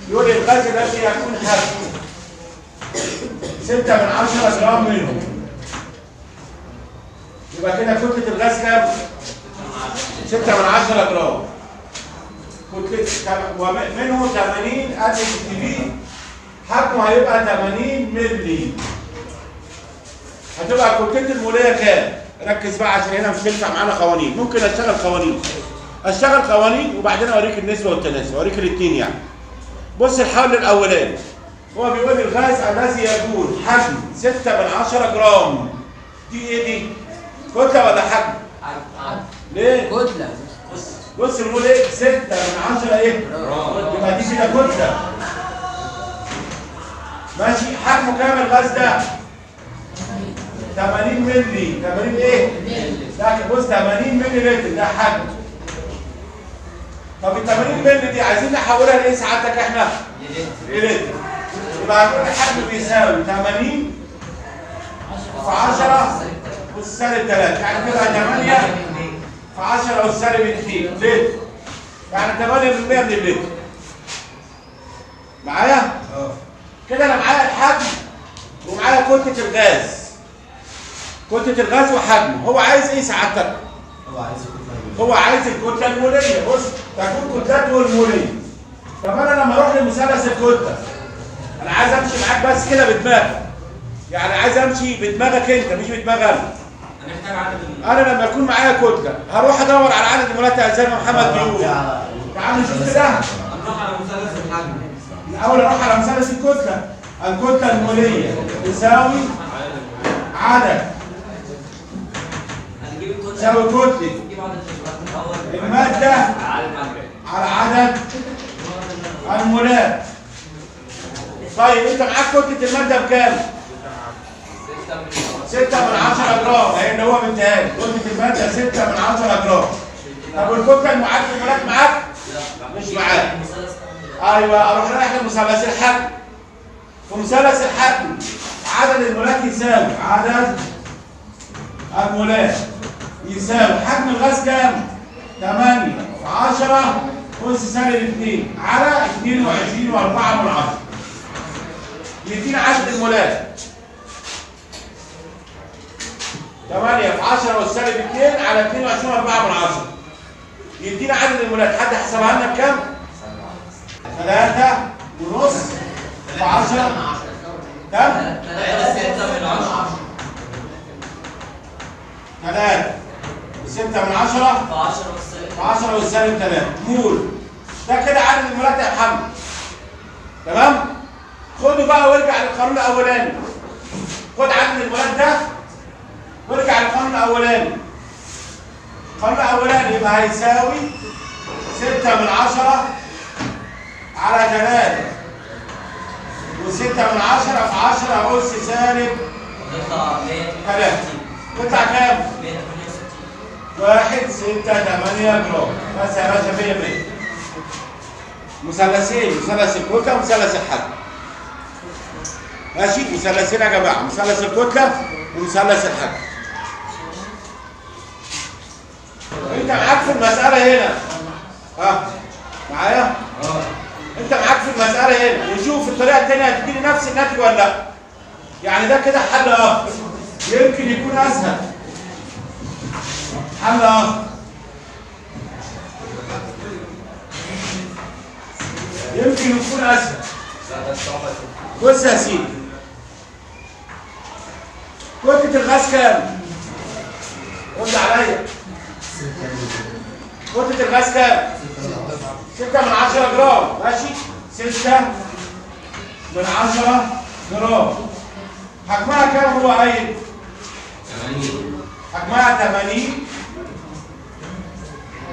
يقول لي الغاز الذي يكون حجمه 6/10 جرام منه، يبقى كده كتلة الغاز كام؟ 6/10 جرام. كتلة ومنه 80 STP، حجمه هيبقى 80 مللي. هتبقى كتلة المولية كام؟ ركز بقى عشان هنا مش هينفع معانا قوانين، ممكن اشتغل قوانين، اشتغل قوانين وبعدين اوريك النسبة والتناسب، اوريك الاثنين يعني. بص الحل الاولاني، هو بيقول الغاز الذي يكون حجم 6/10 جرام، دي ايه دي؟ كتلة ولا حجم؟ ليه؟ كتلة. بص بنقول ايه؟ 6/10 ايه؟ يبقى دي كده كتلة. ماشي، حجمه كام الغاز ده؟ 80 مللي، 80 ايه؟ لا بص 80 مللي لتر ده حجم. طب ال 80 مللي دي عايزين نحولها لايه سعادتك احنا؟ لتر. يبقى هنقول الحجم بيساوي 80 في 10 أس سالب 3، يعني تبقى 8 في 10 أس سالب 2 لتر. يعني 8% من اللتر. معايا؟ كده انا معايا الحجم ومعايا كتلة الغاز. كتلة الغاز وحجمه، هو عايز ايه سعادتك؟ هو عايز الكتلة المولية. بص تكون كتلته المولية. طب انا لما اروح لمثلث الكتلة، انا عايز امشي معاك بس كده بدماغك، يعني عايز امشي بدماغك انت مش بدماغ انا. انا لما يكون معايا كتلة هروح ادور على عدد المولات زي ما محمد بيقول. تعالوا نشوف كده. هنروح على مثلث الحجم. الاول اروح على مثلث الكتلة. الكتلة المولية تساوي عدد، تساوي كتلة المادة على عدد المولات. طيب انت معاك كتلة المادة بكام؟ 6/10 جرام، اهي اللي هو مديها لي، كتلة المادة 6/10 جرام. طب والكتلة المعادلة المولات معاك؟ مش معاك. ايوه اروح رايح لمثلث الحجم. في مثلث الحجم عدد المولات يساوي عدد المولات يساوي حجم الغاز كام؟ 8 في 10 أس سالب 2 على 22.4 يدينا عدد المولات 8 في 10 أس سالب 2 على 22.4 يدينا عدد المولات. حد حسبها لنا بكام؟ 3.5 في 10 كام؟ 3.6 في 10 والسالب 3 مول. ده كده عدد المولات يا محمد. تمام؟ خده بقى وارجع للقانون الاولاني. خد عدد المولات ده وارجع للقانون الاولاني. القانون الاولاني يبقى هيساوي 6/10 على 3.6 في 10 أس سالب 3 تطلع كام؟ 1.68 جرام. بس يا باشا 100 100. مثلثين، مثلث الكتلة ومثلث الحجم. ماشي؟ مثلثين يا جماعة، مثلث الكتلة ومثلث الحجم. أنت معاك في المسألة هنا. ها؟ معايا؟ أنت معاك في المسألة هنا، وشوف الطريقة الثانية هتديني نفس الناتج ولا لأ؟ يعني ده كده حل آخر. يمكن يكون أسهل. حل آخر. يمكن يكون أسهل. بص يا سيدي، كتلة الغاز كام؟ رد عليا. كتلة الغاز كام؟ 6/10 جرام، ماشي؟ 6/10 جرام. حجمها كام هو قايل؟ 80. حجمها 80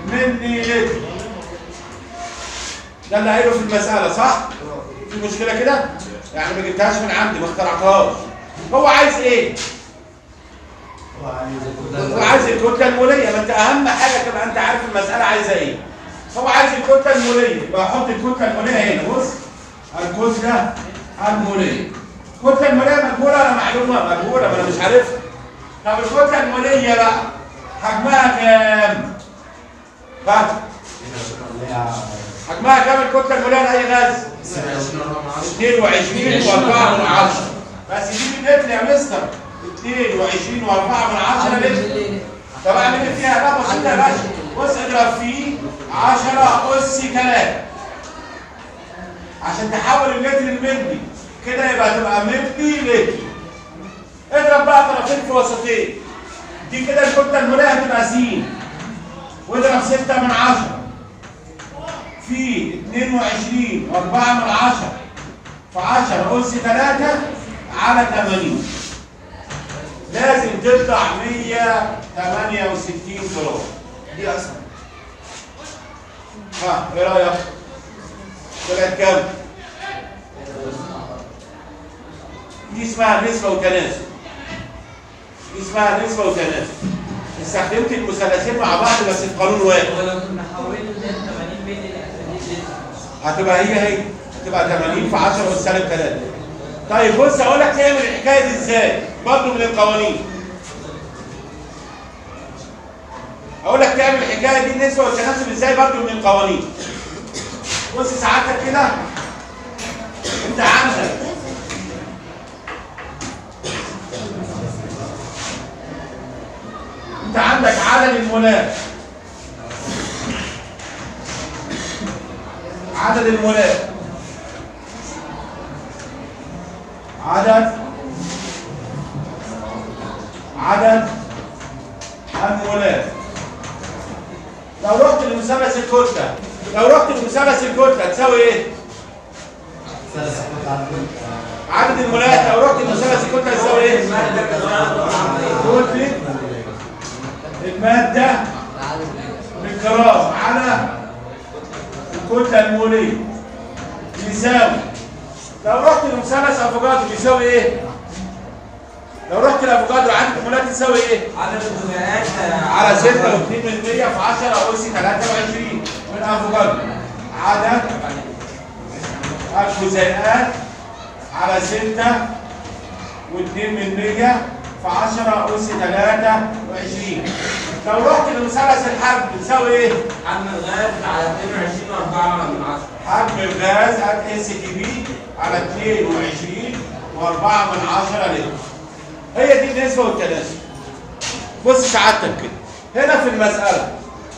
ملي لتر. ده اللي قايله في المسألة صح؟ في مشكلة كده؟ يعني ما جبتهاش من عندي، ما اخترعتهاش. هو عايز ايه؟ هو عايز الكتلة المولية. ما انت أهم حاجة تبقى أنت عارف المسألة عايزة ايه. هو عايز الكتلة المولية، يبقى أحط الكتلة المولية هنا. بص، الكتلة المولية. الكتلة المولية مجهولة ولا معلومة؟ مجهولة، ما أنا مش عارفها. طب الكتلة المولية بقى حجمها كام؟ ها؟ حجمها كام الكتلة المولية لأي غاز؟ 22.4. بس دي باللتر يا مستر، 22.4 لتر. طب اعمل ايه فيها بقى؟ بسيطة يا باشا. بص اضرب فيه 10 أس 3 عشان تحول اللتر لملي كده، يبقى تبقى ملي لتر. اضرب بقى طرفين في وسطين، دي كده الكتلة المولية هتبقى س، واضرب 6/10 في 22.4 في 10 أس 3 على 80. لازم تطلع 168 جرام. دي اسهل. ها ايه رايك؟ طلعت كام؟ دي اسمها نسبة وتناسب. دي اسمها نسبة وتناسب. استخدمت المثلثين مع بعض بس في قانون واحد. ولو كنا حولنا 80 مللي ل 80 لتر هتبقى هي هتبقى 80 في 10 أس سالب 3. طيب بص اقول لك تعمل الحكاية دي ازاي؟ برضه من القوانين. اقول لك تعمل الحكاية دي النسبة والتناسب ازاي برضه من القوانين. بص ساعتك كده، انت عندك عدد المولات، عدد المولات، عدد المولات. لو رحت لمثلث الكتلة، لو رحت لمثلث الكتلة تساوي ايه؟ عدد المولات لو رحت المثلث الكتلة يساوي ايه؟ كتلة المادة بالجرام على الكتلة الموليه يساوي، لو رحت لمثلث افوكادرو بيساوي ايه؟ لو رحت لافوكادرو عدد المولات يساوي ايه؟ عدد الجزيئات على 6.2 في 10 أس 23 من افوكادرو. عدد الجزيئات على 6.2 في 10 أس 23. لو رحت لمثلث الحجم بتساوي ايه؟ حجم الغاز على 22.4. حجم الغاز STP على 22.4 لتر. هي دي النسبة والتناسب. بص سعادتك كده، هنا في المسألة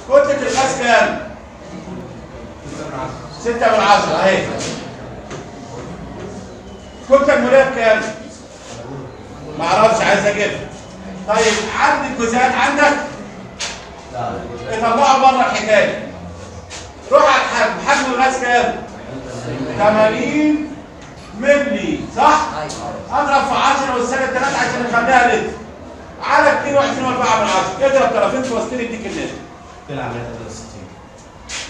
كتلة الغاز كام؟ 6/10 اهي. كتلة المولية بكام؟ معرفش، عايز اجيبها. طيب عدد الجزيئات عندك؟ اطلعوا بره الحكاية. روح على الحجم، حجم الغاز كام؟ 80 ملي، صح؟ اضرب في 10 والسنة 3 عشان نخليها لتر. على 22.4، اضرب طرفين في وسطين يديك الناتج. طلع 163.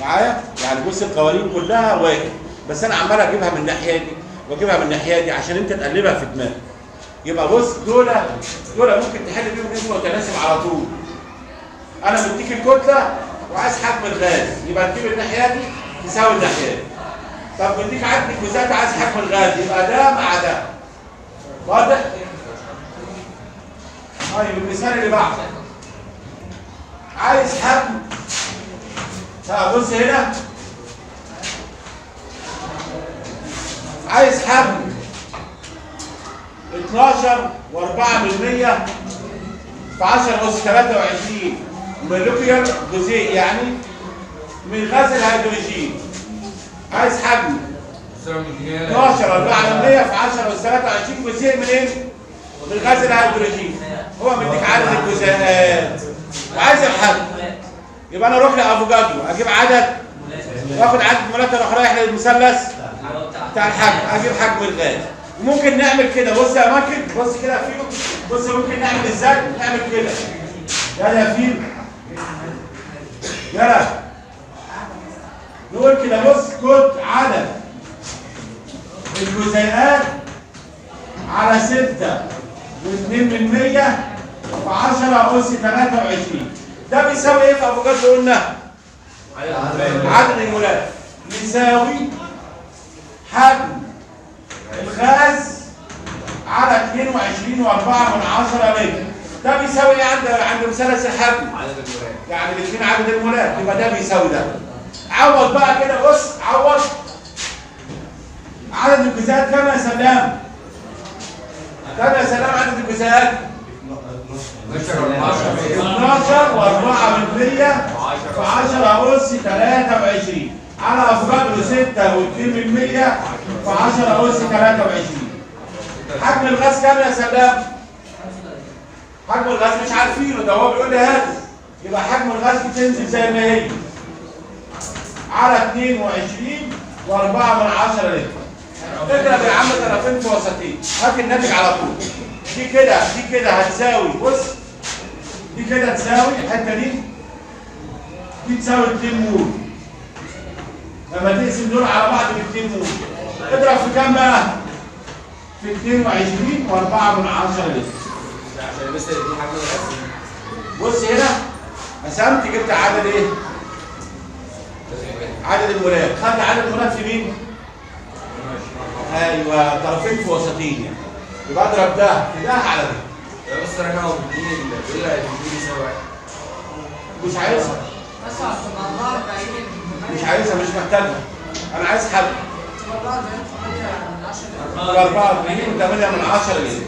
معايا؟ يعني بص القوانين كلها واحد، بس انا عمال اجيبها من الناحية دي واجيبها من الناحية دي عشان انت تقلبها في دماغك. يبقى بص دول ممكن تحل بيهم نسبه وتناسب على طول. انا مديك الكتلة وعايز حجم الغاز، يبقى تجيب الناحية دي تساوي الناحية دي. طب مديك عدد الجزيئات عايز حجم الغاز، يبقى ده مع ده. واضح؟ طيب المثال اللي بعده عايز حجم. طب بص هنا، عايز حجم 12.4 في 10 أس 23 molecular جزيء، يعني من غاز الهيدروجين. عايز حجم 12.4 في 10 أس 23 جزيء من ايه؟ من غاز الهيدروجين. هو مديك عدد الجزيئات وعايز الحجم. يبقى انا اروح لافوكادرو اجيب عدد، واخد عدد مولات، اروح رايح للمثلث بتاع الحجم اجيب حجم الغاز. وممكن نعمل كده، بص يا ماكد، بص كده يا فيلو، بص ممكن نعمل ازاي؟ نعمل كده. يلا يا فيلو، يلا نقول كده، بص كت عدد الجزيئات على 6.2 في 10 أس 23. ده بيساوي ايه في افوكادرو؟ قلنا عدد المولات يساوي حجم الغاز على 22.4 لتر. ده بيساوي ايه عند مثلث الحجم؟ يعني الاثنين عدد المولات، يبقى ده بيساوي ده. عوض بقى كده، بص عوض عدد الجزيئات كام يا سلام؟ كام يا سلام عدد الجزيئات؟ 12.4 في 10 أس 23 على افوكادرو 6.2 في 10 أس 23. حجم الغاز كام يا سلام؟ حجم الغاز مش عارفينه، ده هو بيقول لي هاته. يبقى حجم الغاز بتنزل زي ما هي على 22.4 لتر. اضرب يا عم طرفين في وسطين، هات الناتج على طول. دي كده، دي كده هتساوي، بص دي كده تساوي الحتة دي، دي تساوي 2 مول. لما تقسم دول على بعض ب 2 مول، اضرب في كام بقى؟ في 22.4 لتر. عشان بس دي حجم الغاز. بص هنا قسمت جبت عدد ايه؟ عدد المولات. خدت عدد المولات في مين؟ ايوه طرفين في وسطين يعني. يبقى اضرب ده في ده على ده. يا مستر انا هو بيديني الهيدروجين يساوي واحد. مش عايزها. بس 44 مش عايزها، مش محتاجها. انا عايز حل. 44.8 لتر.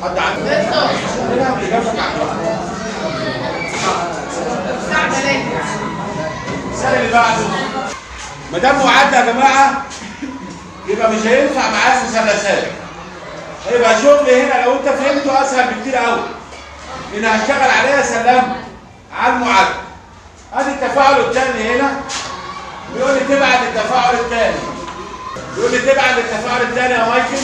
حد عنده؟ هنا مش جنبك عنده. السؤال اللي بعده ما دام وعدنا يا جماعة يبقى مش هينفع معاه مثلثات. هيبقى شغل هنا لو انت فهمته اسهل بكتير قوي. لان هشتغل عليها سلام على المعادلة. ادي التفاعل الثاني هنا بيقول لي تبعت التفاعل الثاني. يقول لي تبعا للتفاعل الثاني يا مايكل،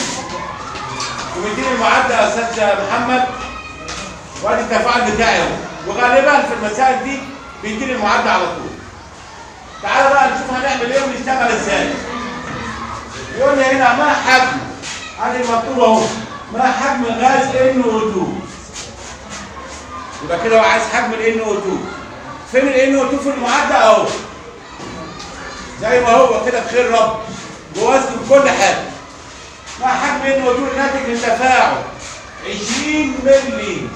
ومديني المعادلة يا استاذ محمد، وادي التفاعل بتاعي اهو. وغالبا في المسائل دي بيديني المعادلة على طول. تعالى بقى نشوف هنعمل ايه ونشتغل ازاي. يقول لي هنا ما حجم، ادي المطلوب اهو، ما حجم غاز NO2. يبقى كده هو عايز حجم ال NO2. فين ال NO2 في المعادلة اهو؟ زي ما هو كده بخير رب، بوزنه بكل حاجة. ما حجم NO2 الناتج من تفاعل 20 مللي.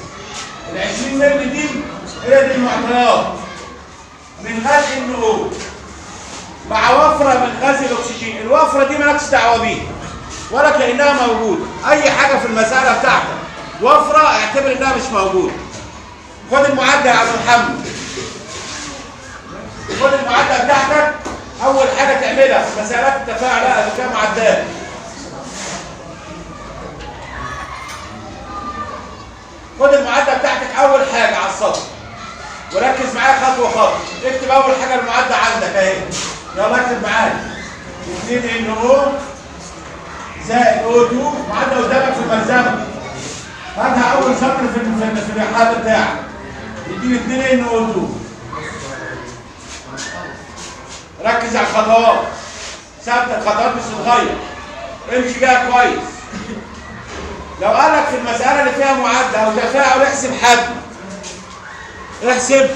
ال 20 مللي دي هي دي المعطيات من غاز NO مع وفرة من غاز الاكسجين. الوفرة دي مالكش دعوه بيها ولا كانها موجودة. اي حاجة في المسالة بتاعتك وفرة اعتبر انها مش موجودة. خد المعادلة يا عم محمد، خد المعادلة بتاعتك. اول حاجة تعملها في مسالات التفاعل، لا فيها معادلات، خد المعادلة بتاعتك اول حاجة على السطر وركز معايا خطوة خطوة. اكتب اول حاجة المعادلة عندك اهي، يلا اكتب معايا 2 NO زائد O2، معادلة قدامك في الملزمه، هاتها اول سطر في الحل بتاعك، يديني 2 NO2. ركز على الخطوات، ثابتة الخطوات مش تتغير، امشي بيها كويس. لو قال لك في المسالة اللي فيها معادلة او تفاعل احسب حجم، احسب،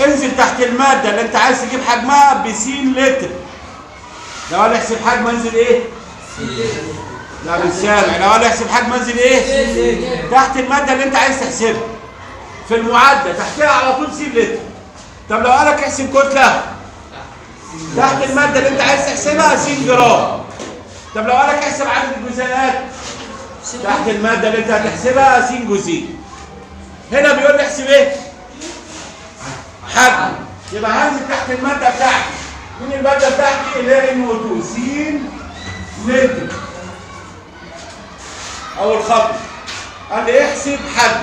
انزل تحت المادة اللي انت عايز تجيب حجمها بسين لتر. لو قال احسب حجم انزل ايه؟ لا مش سامع. لو قال احسب حجم انزل ايه؟ تحت المادة اللي انت عايز تحسبها في المعادلة تحتها على طول سين لتر. طب لو قال لك احسب كتلة، تحت المادة اللي انت عايز تحسبها س جرام. طب لو قال لك احسب عدد الجزيئات، تحت المادة اللي انت هتحسبها س جزيء. هنا بيقول لي احسب ايه؟ حجم. يبقى هنزل تحت المادة بتاعتي. مين المادة بتاعتي؟ اللي هي NO2 س لتر. اول خطوة قال لي احسب حجم،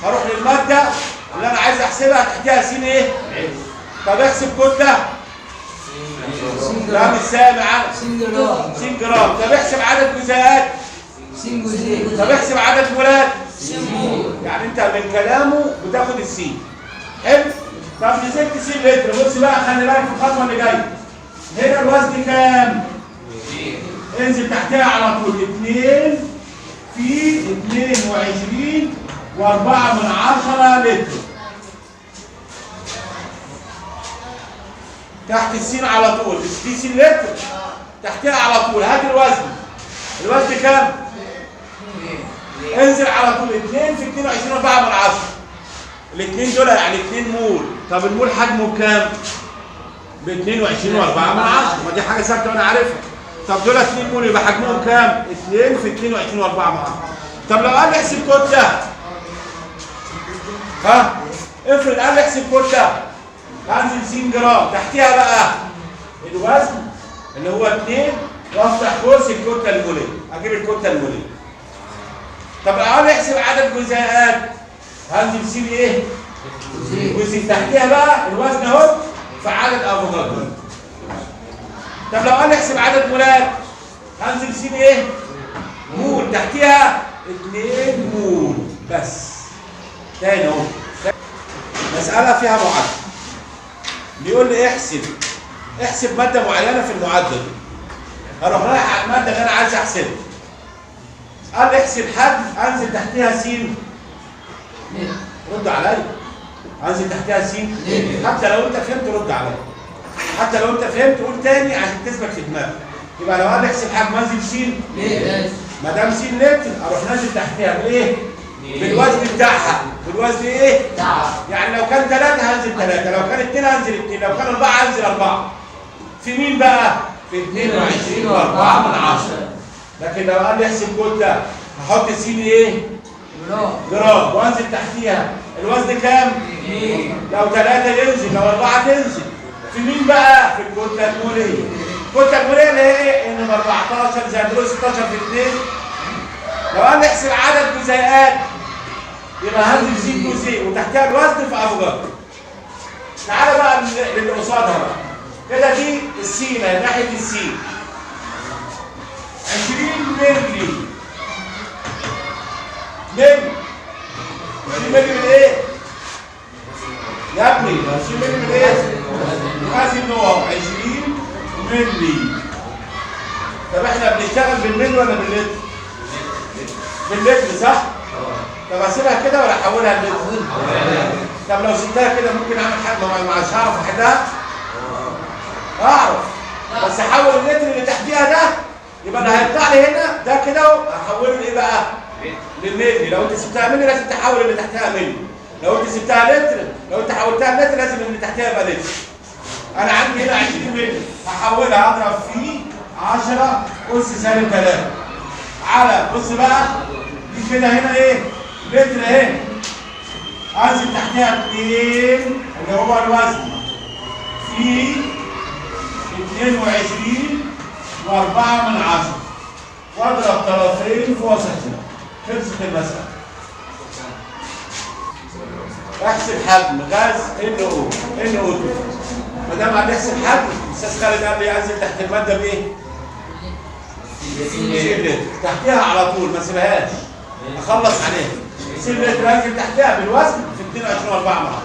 هروح للمادة اللي انا عايز احسبها تحتها س ايه؟ طب احسب كتلة، لا مش سامع انا، س جرام. طب احسب عدد جزيئات، طب احسب عدد مولات. يعني انت من كلامه بتاخد السين. حلو؟ طب نزلت س لتر. بص بقى خلي بالك في الخطوة اللي جاية. هنا الوزن كام؟ انزل تحتها على طول 2 في 22.4 لتر. تحت السين على طول، مش دي س لتر، تحتها على طول. هات الوزن، الوزن كام؟ انزل على طول 2 في 22.4. الاثنين دول يعني 2 مول. طب المول حجمه بكام؟ ب 22.4، ما دي حاجة ثابتة وانا عارفها. طب دول 2 مول يبقى حجمهم كام؟ 2 في 22.4. طب لو قال لي احسب كتلة، ها؟ افرض قال لي احسب كتلة، هنزل س جرام، تحتيها بقى الوزن اللي هو 2 وافتح قوس الكتلة الموليه، اجيب الكتلة الموليه. طب لو قال لي احسب عدد جزيئات، هنزل س ايه؟ جزيء، تحتيها بقى الوزن اهو في عدد افوكادرو. طب لو قال لي احسب عدد مولات، هنزل س ايه؟ مول، تحتيها 2 مول بس. تاني اهو مسألة فيها معادلة، بيقول لي احسب مادة معينة في المعادلة دي. هروح رايح على المادة اللي أنا عايز أحسبها. قال لي احسب حجم، أنزل تحتها س. رد عليا. أنزل تحتها س. حتى لو أنت فهمت رد عليا. حتى لو أنت فهمت قول تاني عشان تثبت في دماغك. يبقى لو قال لي احسب حجم أنزل س. ما دام س لتر أروح نازل تحتها بإيه؟ بالوزن بتاعها. بالوزن ايه؟ يعني لو كان 3 هنزل 3، لو كان 2 هنزل 2، لو كان 4 هنزل 4. في مين بقى؟ في 22.4. لكن لو قال لي احسب كتلة هحط س ايه؟ جرام، وانزل تحتيها الوزن كام؟ لو 3 ينزل، لو 4 تنزل. في مين بقى؟ في الكتلة الموليه. الكتلة الموليه اللي هي ايه؟ ان 14 زائد 16 في 2. لو قال لي احسب عدد جزيئات يبقى هنزل س جزيء وتحتها الوزن في افوكادرو. تعالى بقى للي قصادها بقى. كده دي السين اهي ناحية السين. 20 مللي من 20 مللي من ايه؟ يا ابني 20 مللي من ايه؟ غاز النوع 20 مللي. طب احنا بنشتغل بالملي ولا باللتر؟ باللتر صح؟ طب اسيبها كده ولا احولها للتر؟ طب لو سبتها كده ممكن اعمل حاجة مش هعرف احلها؟ اعرف، بس احول اللتر اللي تحتيها ده، يبقى انا هيطلع لي هنا ده كده احوله لايه بقى؟ للملي. لو انت سبتها ملي لازم تحول اللي تحتها ملي، لو انت سبتها لتر، لو انت حولتها لتر لازم اللي تحتها يبقى لتر. انا عندي هنا 20 ملي، هحولها اضرب فيه 10 اس سالب 3 على، بص بقى دي كده هنا ايه؟ لتر اهي، انزل تحتها 2 اللي هو الوزن في 22.4 واضرب طرفين في وسطنا. خلصت المسألة. احسب حجم غاز NO NO2. ما دام هنحسب حجم، الاستاذ خالد قال لي انزل تحت المادة بايه؟ س لتر، تحتها على طول ما اسيبهاش، اخلص عليها. س لتر انزل تحتها بالوزن في 22.4.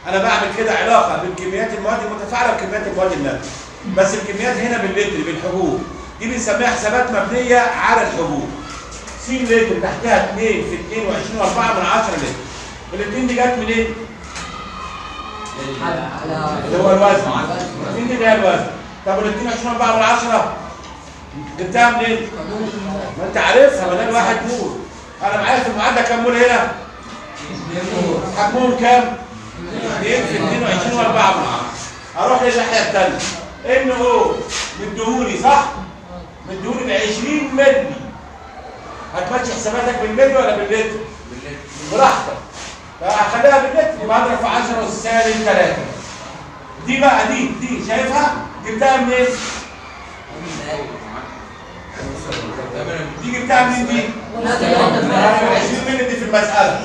انا بعمل كده علاقة بين كميات المواد المتفاعله وكميات المواد الناتجة، بس الكميات هنا باللتر بالحبوب، دي بنسميها حسابات مبنية على الحبوب. س لتر تحتها 2 في 22.4 لتر. الاثنين دي جت منين؟ اللي هو الوزن. الاثنين دي اللي هي الوزن. طب وال 22.4 جبتها منين؟ ما انت عارفها، ما ده الواحد مول. انا معايا في المعادلة كام مول هنا؟ حجمهم كام؟ 2 في 22.4. اروح للناحيه الثانية. NO مديهولي صح؟ مديهولي ب 20 مللي. هتمشي حساباتك بالملي ولا باللتر؟ براحتك. فهخليها باللتر، يبقى اضرب في 10 اس سالب 3. دي بقى دي شايفها؟ جبتها منين؟ دي جبتها منين دي؟ 20 مللي دي في المسألة.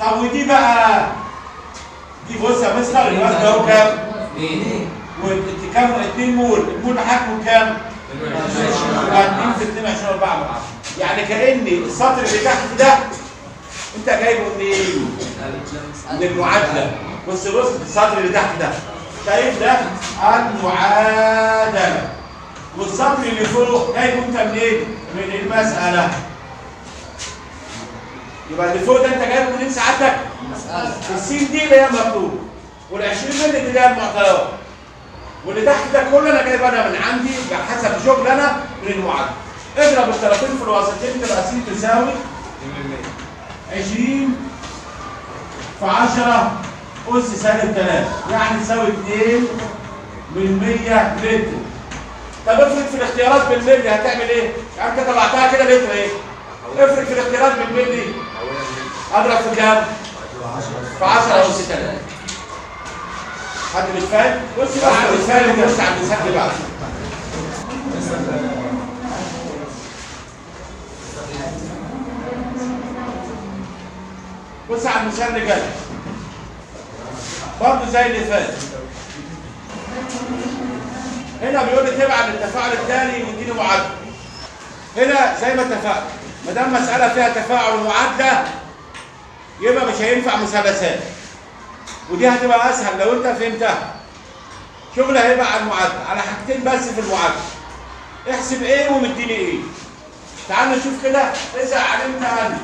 طب ودي بقى دي بص يا مستر، الوزن اهو كام؟ 2 كام؟ 2 مول، المول بحجمه كام؟ 2 في 22.4. يعني كأن السطر اللي تحت ده انت جايبه منين؟ من المعادلة. بص بص السطر اللي تحت ده، شايف ده؟ المعادلة. والسطر اللي فوق جايبه انت منين؟ من المسألة. يبقى اللي فوق ده انت جايبه منين سعادتك؟ السين دي اللي هي مطلوبه، وال20 مللي دي اللي هي المعطيات، واللي تحت ده كله انا جايبه انا من عندي بحسب شغل انا من المعادلة. اضرب الطرفين في الوسطين تبقى س تساوي 20 في 10 اس سالب 3، يعني تساوي 2 من 100 لتر. طب افرض في الاختيارات بالملي هتعمل ايه؟ يعني انت طلعتها كده لتر ايه؟ افرض في الاختيارات بالملي اضرب في كام؟ في 10 اس 3. حد مش فاهم؟ بص بقى على المثال اللي بص على المثال اللي بعده. بص على المثال اللي جاي برضه زي اللي فات. هنا بيقول لي تبع للتفاعل التالي واديني معادلة. هنا زي ما اتفقنا، ما دام مسالة فيها تفاعل ومعادله يبقى مش هينفع مثلثات، ودي هتبقى اسهل لو انت فهمتها. شغل هيبقى على المعادلة، على حاجتين بس في المعادلة. احسب ايه ومديني ايه. تعال نشوف كده. اذا علمت ان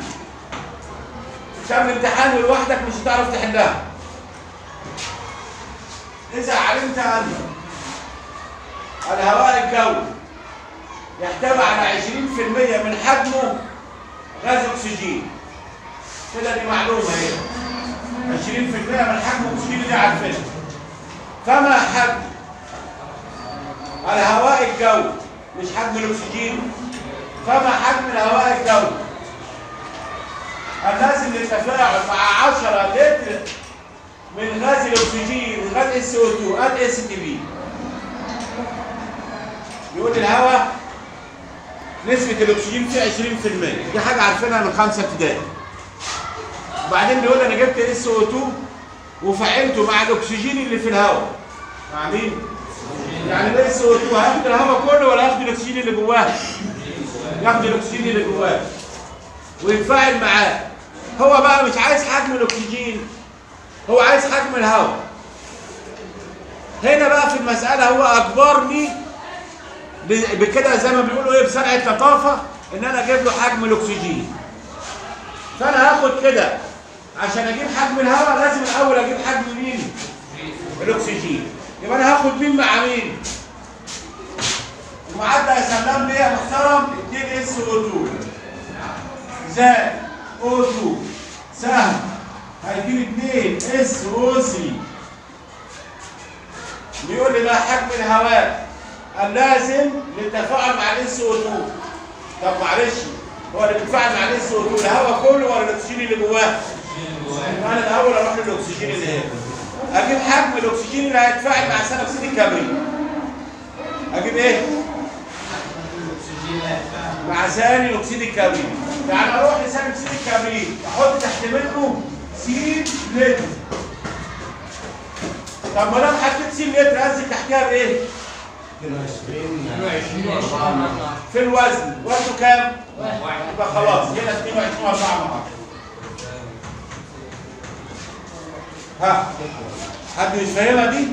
عشان الامتحان ولوحدك مش هتعرف تحلها. اذا علمت ان الهواء الجوي يحتوي على 20% من حجمه غاز اكسجين. كده دي معلومة اهي. 20% من حجم الاكسجين دي عارفينها. فما حجم الهواء الجوي، مش حجم الاكسجين، فما حجم الهواء الجوي اللازم للتفاعل مع 10 لتر من غاز الاكسجين غاز SO2 at STP. يقول الهواء نسبة الاكسجين فيه 20%، دي حاجة عارفينها من 5 ابتدائي. وبعدين بيقول انا جبت SO2 وفعلته مع الاكسجين اللي في الهواء. مع مين؟ يعني ال SO2 هياخد الهواء كله ولا هياخد الاكسجين اللي جواه؟ ياخد الاكسجين اللي جواه ويتفاعل معاه. هو بقى مش عايز حجم الاكسجين، هو عايز حجم الهواء. هنا بقى في المسألة هو أجبرني بكده زي ما بيقولوا ايه بصنعة لطافة ان انا اجيب له حجم الاكسجين. فانا هاخد كده عشان اجيب حجم الهواء لازم الاول اجيب حجم مين؟ الاكسجين. يبقى انا هاخد مين مع مين؟ المعادلة يا سلام ليه يا محترم؟ 2 SO2 زائد O2 سهم هيديني 2 SO3. بيقول لي بقى حجم الهواء اللازم للتفاعل مع ال SO2. طب معلش، هو اللي بيتفاعل مع ال SO2 الهواء كله ولا الاكسجين اللي جواه؟ انا الاول اروح للاكسجين اللي هنا، اجيب حجم الاكسجين اللي هيتفاعل مع ثاني اكسيد الكبريت. اجيب ايه؟ مع ثاني اكسيد الكبريت. يعني اروح لثاني اكسيد الكبريت احط تحت منه س لتر. طب ما دام حطيت س لتر انزل تحتها بايه؟ 22 في الوزن، وزنه كام؟ يبقى خلاص هنا 22.4. ها حد مش فاهمها دي؟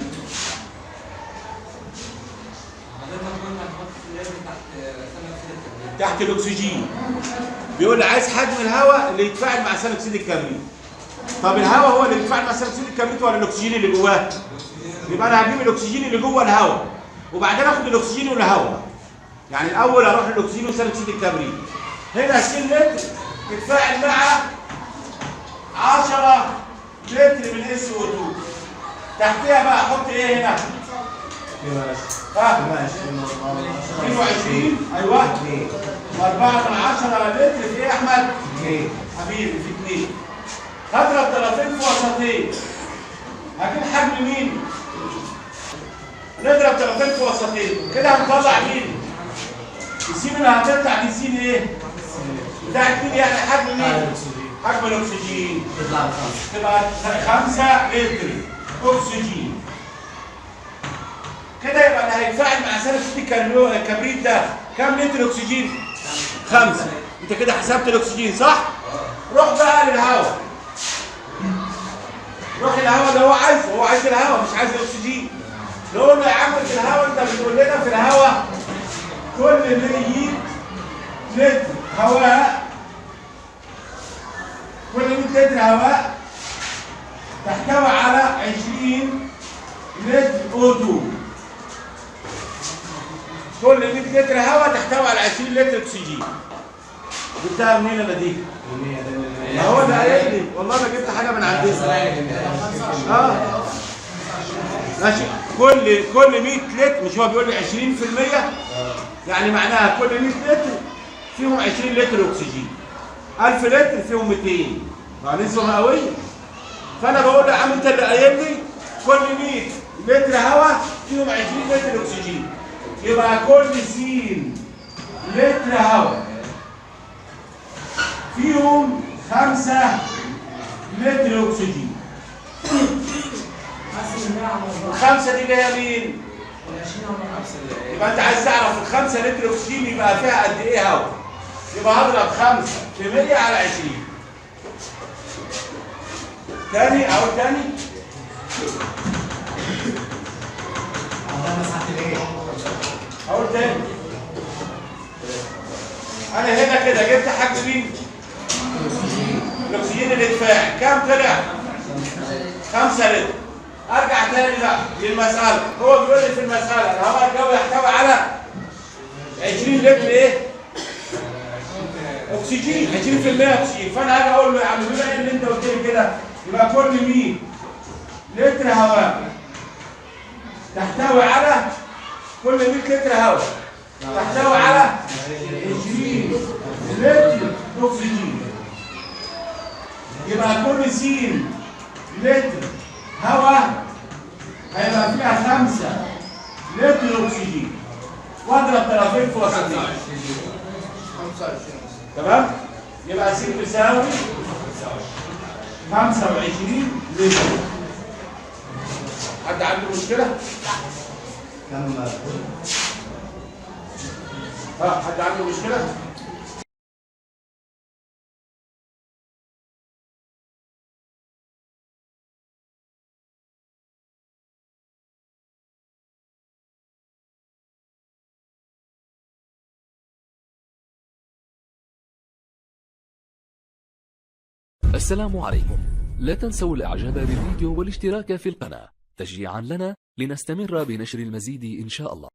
تحت الاكسجين. بيقول لي عايز حجم الهواء اللي يتفاعل مع ثاني اكسيد الكبريت. طب الهواء هو اللي بيتفاعل مع ثاني اكسيد الكبريت ولا الاكسجين اللي جواه؟ يبقى انا هجيب الاكسجين اللي جوه الهواء وبعدين اخد الاكسجين والهواء. يعني الاول اروح للاكسجين وثاني اكسيد الكبريت. هنا س لتر تتفاعل مع 10 لتر من SO2. تحتها بقى احط ايه هنا؟ 22 ايوه 4 لتر في ايه يا احمد؟ 2 حبيبي في 2. هضرب طرفين في وسطين. هجيب حجم مين؟ نضرب طرفين في وسطين كده هنطلع مين؟ السين اللي هتطلع دي سين ايه؟ بتاعت مين يعني حجم مين؟ حجم الاكسجين. تطلع بخمسة. تبقى 5 لتر اكسجين. كده يبقى اللي هيتفاعل مع ثاني اكسيد الكبريت ده كام لتر اكسجين؟ 5. انت كده حسبت الاكسجين صح؟ روح بقى للهواء. روح للهواء اللي هو عايزه، هو عايز الهواء مش عايز الاكسجين. نقول له يا عم في الهواء انت بتقول لنا في الهواء كل 100 لتر هواء، كل 100 لتر هواء تحتوي على 20 لتر O2. كل 100 لتر هواء تحتوي على 20 لتر اكسجين. جبتها منين انا دي؟ ما هو ده قايل لي والله ما جبت حاجة من عندنا. ماشي. كل 100 لتر، مش هو بيقول لي 20%؟ يعني معناها كل 100 لتر فيهم 20 لتر اكسجين. 1000 لتر فيهم 200. ما نسبه مئوية. فانا بقول له يا عم انت اللي قايل لي كل 100 لتر هواء فيهم 20 لتر اكسجين. يبقى كل س لتر هواء فيهم 5 لتر اكسجين. الخمسة دي اللي هي مين؟ يبقى انت عايز تعرف ال5 لتر اكسجين يبقى فيها قد ايه هواء؟ يبقى هضرب 5 في 100 على 20. تاني اقول تاني؟ اقول تاني. انا هنا كده جبت حجم مين؟ الاكسجين اللي اتفاعل، كام طلع؟ 5 لتر. ارجع تاني بقى للمسالة، هو بيقول لي في المسالة الهواء الجوي يحتوي على 20 لتر ايه؟ اكسجين، 20% اكسجين. فانا هاجي اقول له يا عم بما ان انت قلت لي كده يبقى كل 100 لتر هواء تحتوي على، كل 100 لتر هواء تحتوي على 20 لتر اكسجين. يبقى كل س لتر هواء هيبقى فيها 5 لتر اكسجين. واضرب طرفين في وسطين. 25. تمام؟ يبقى س تساوي 25 لتر. حد عنده مشكلة؟ كم؟ ها، حد عنده مشكلة؟ السلام عليكم. لا تنسوا الاعجاب بالفيديو والاشتراك في القناة تشجيعا لنا لنستمر بنشر المزيد ان شاء الله.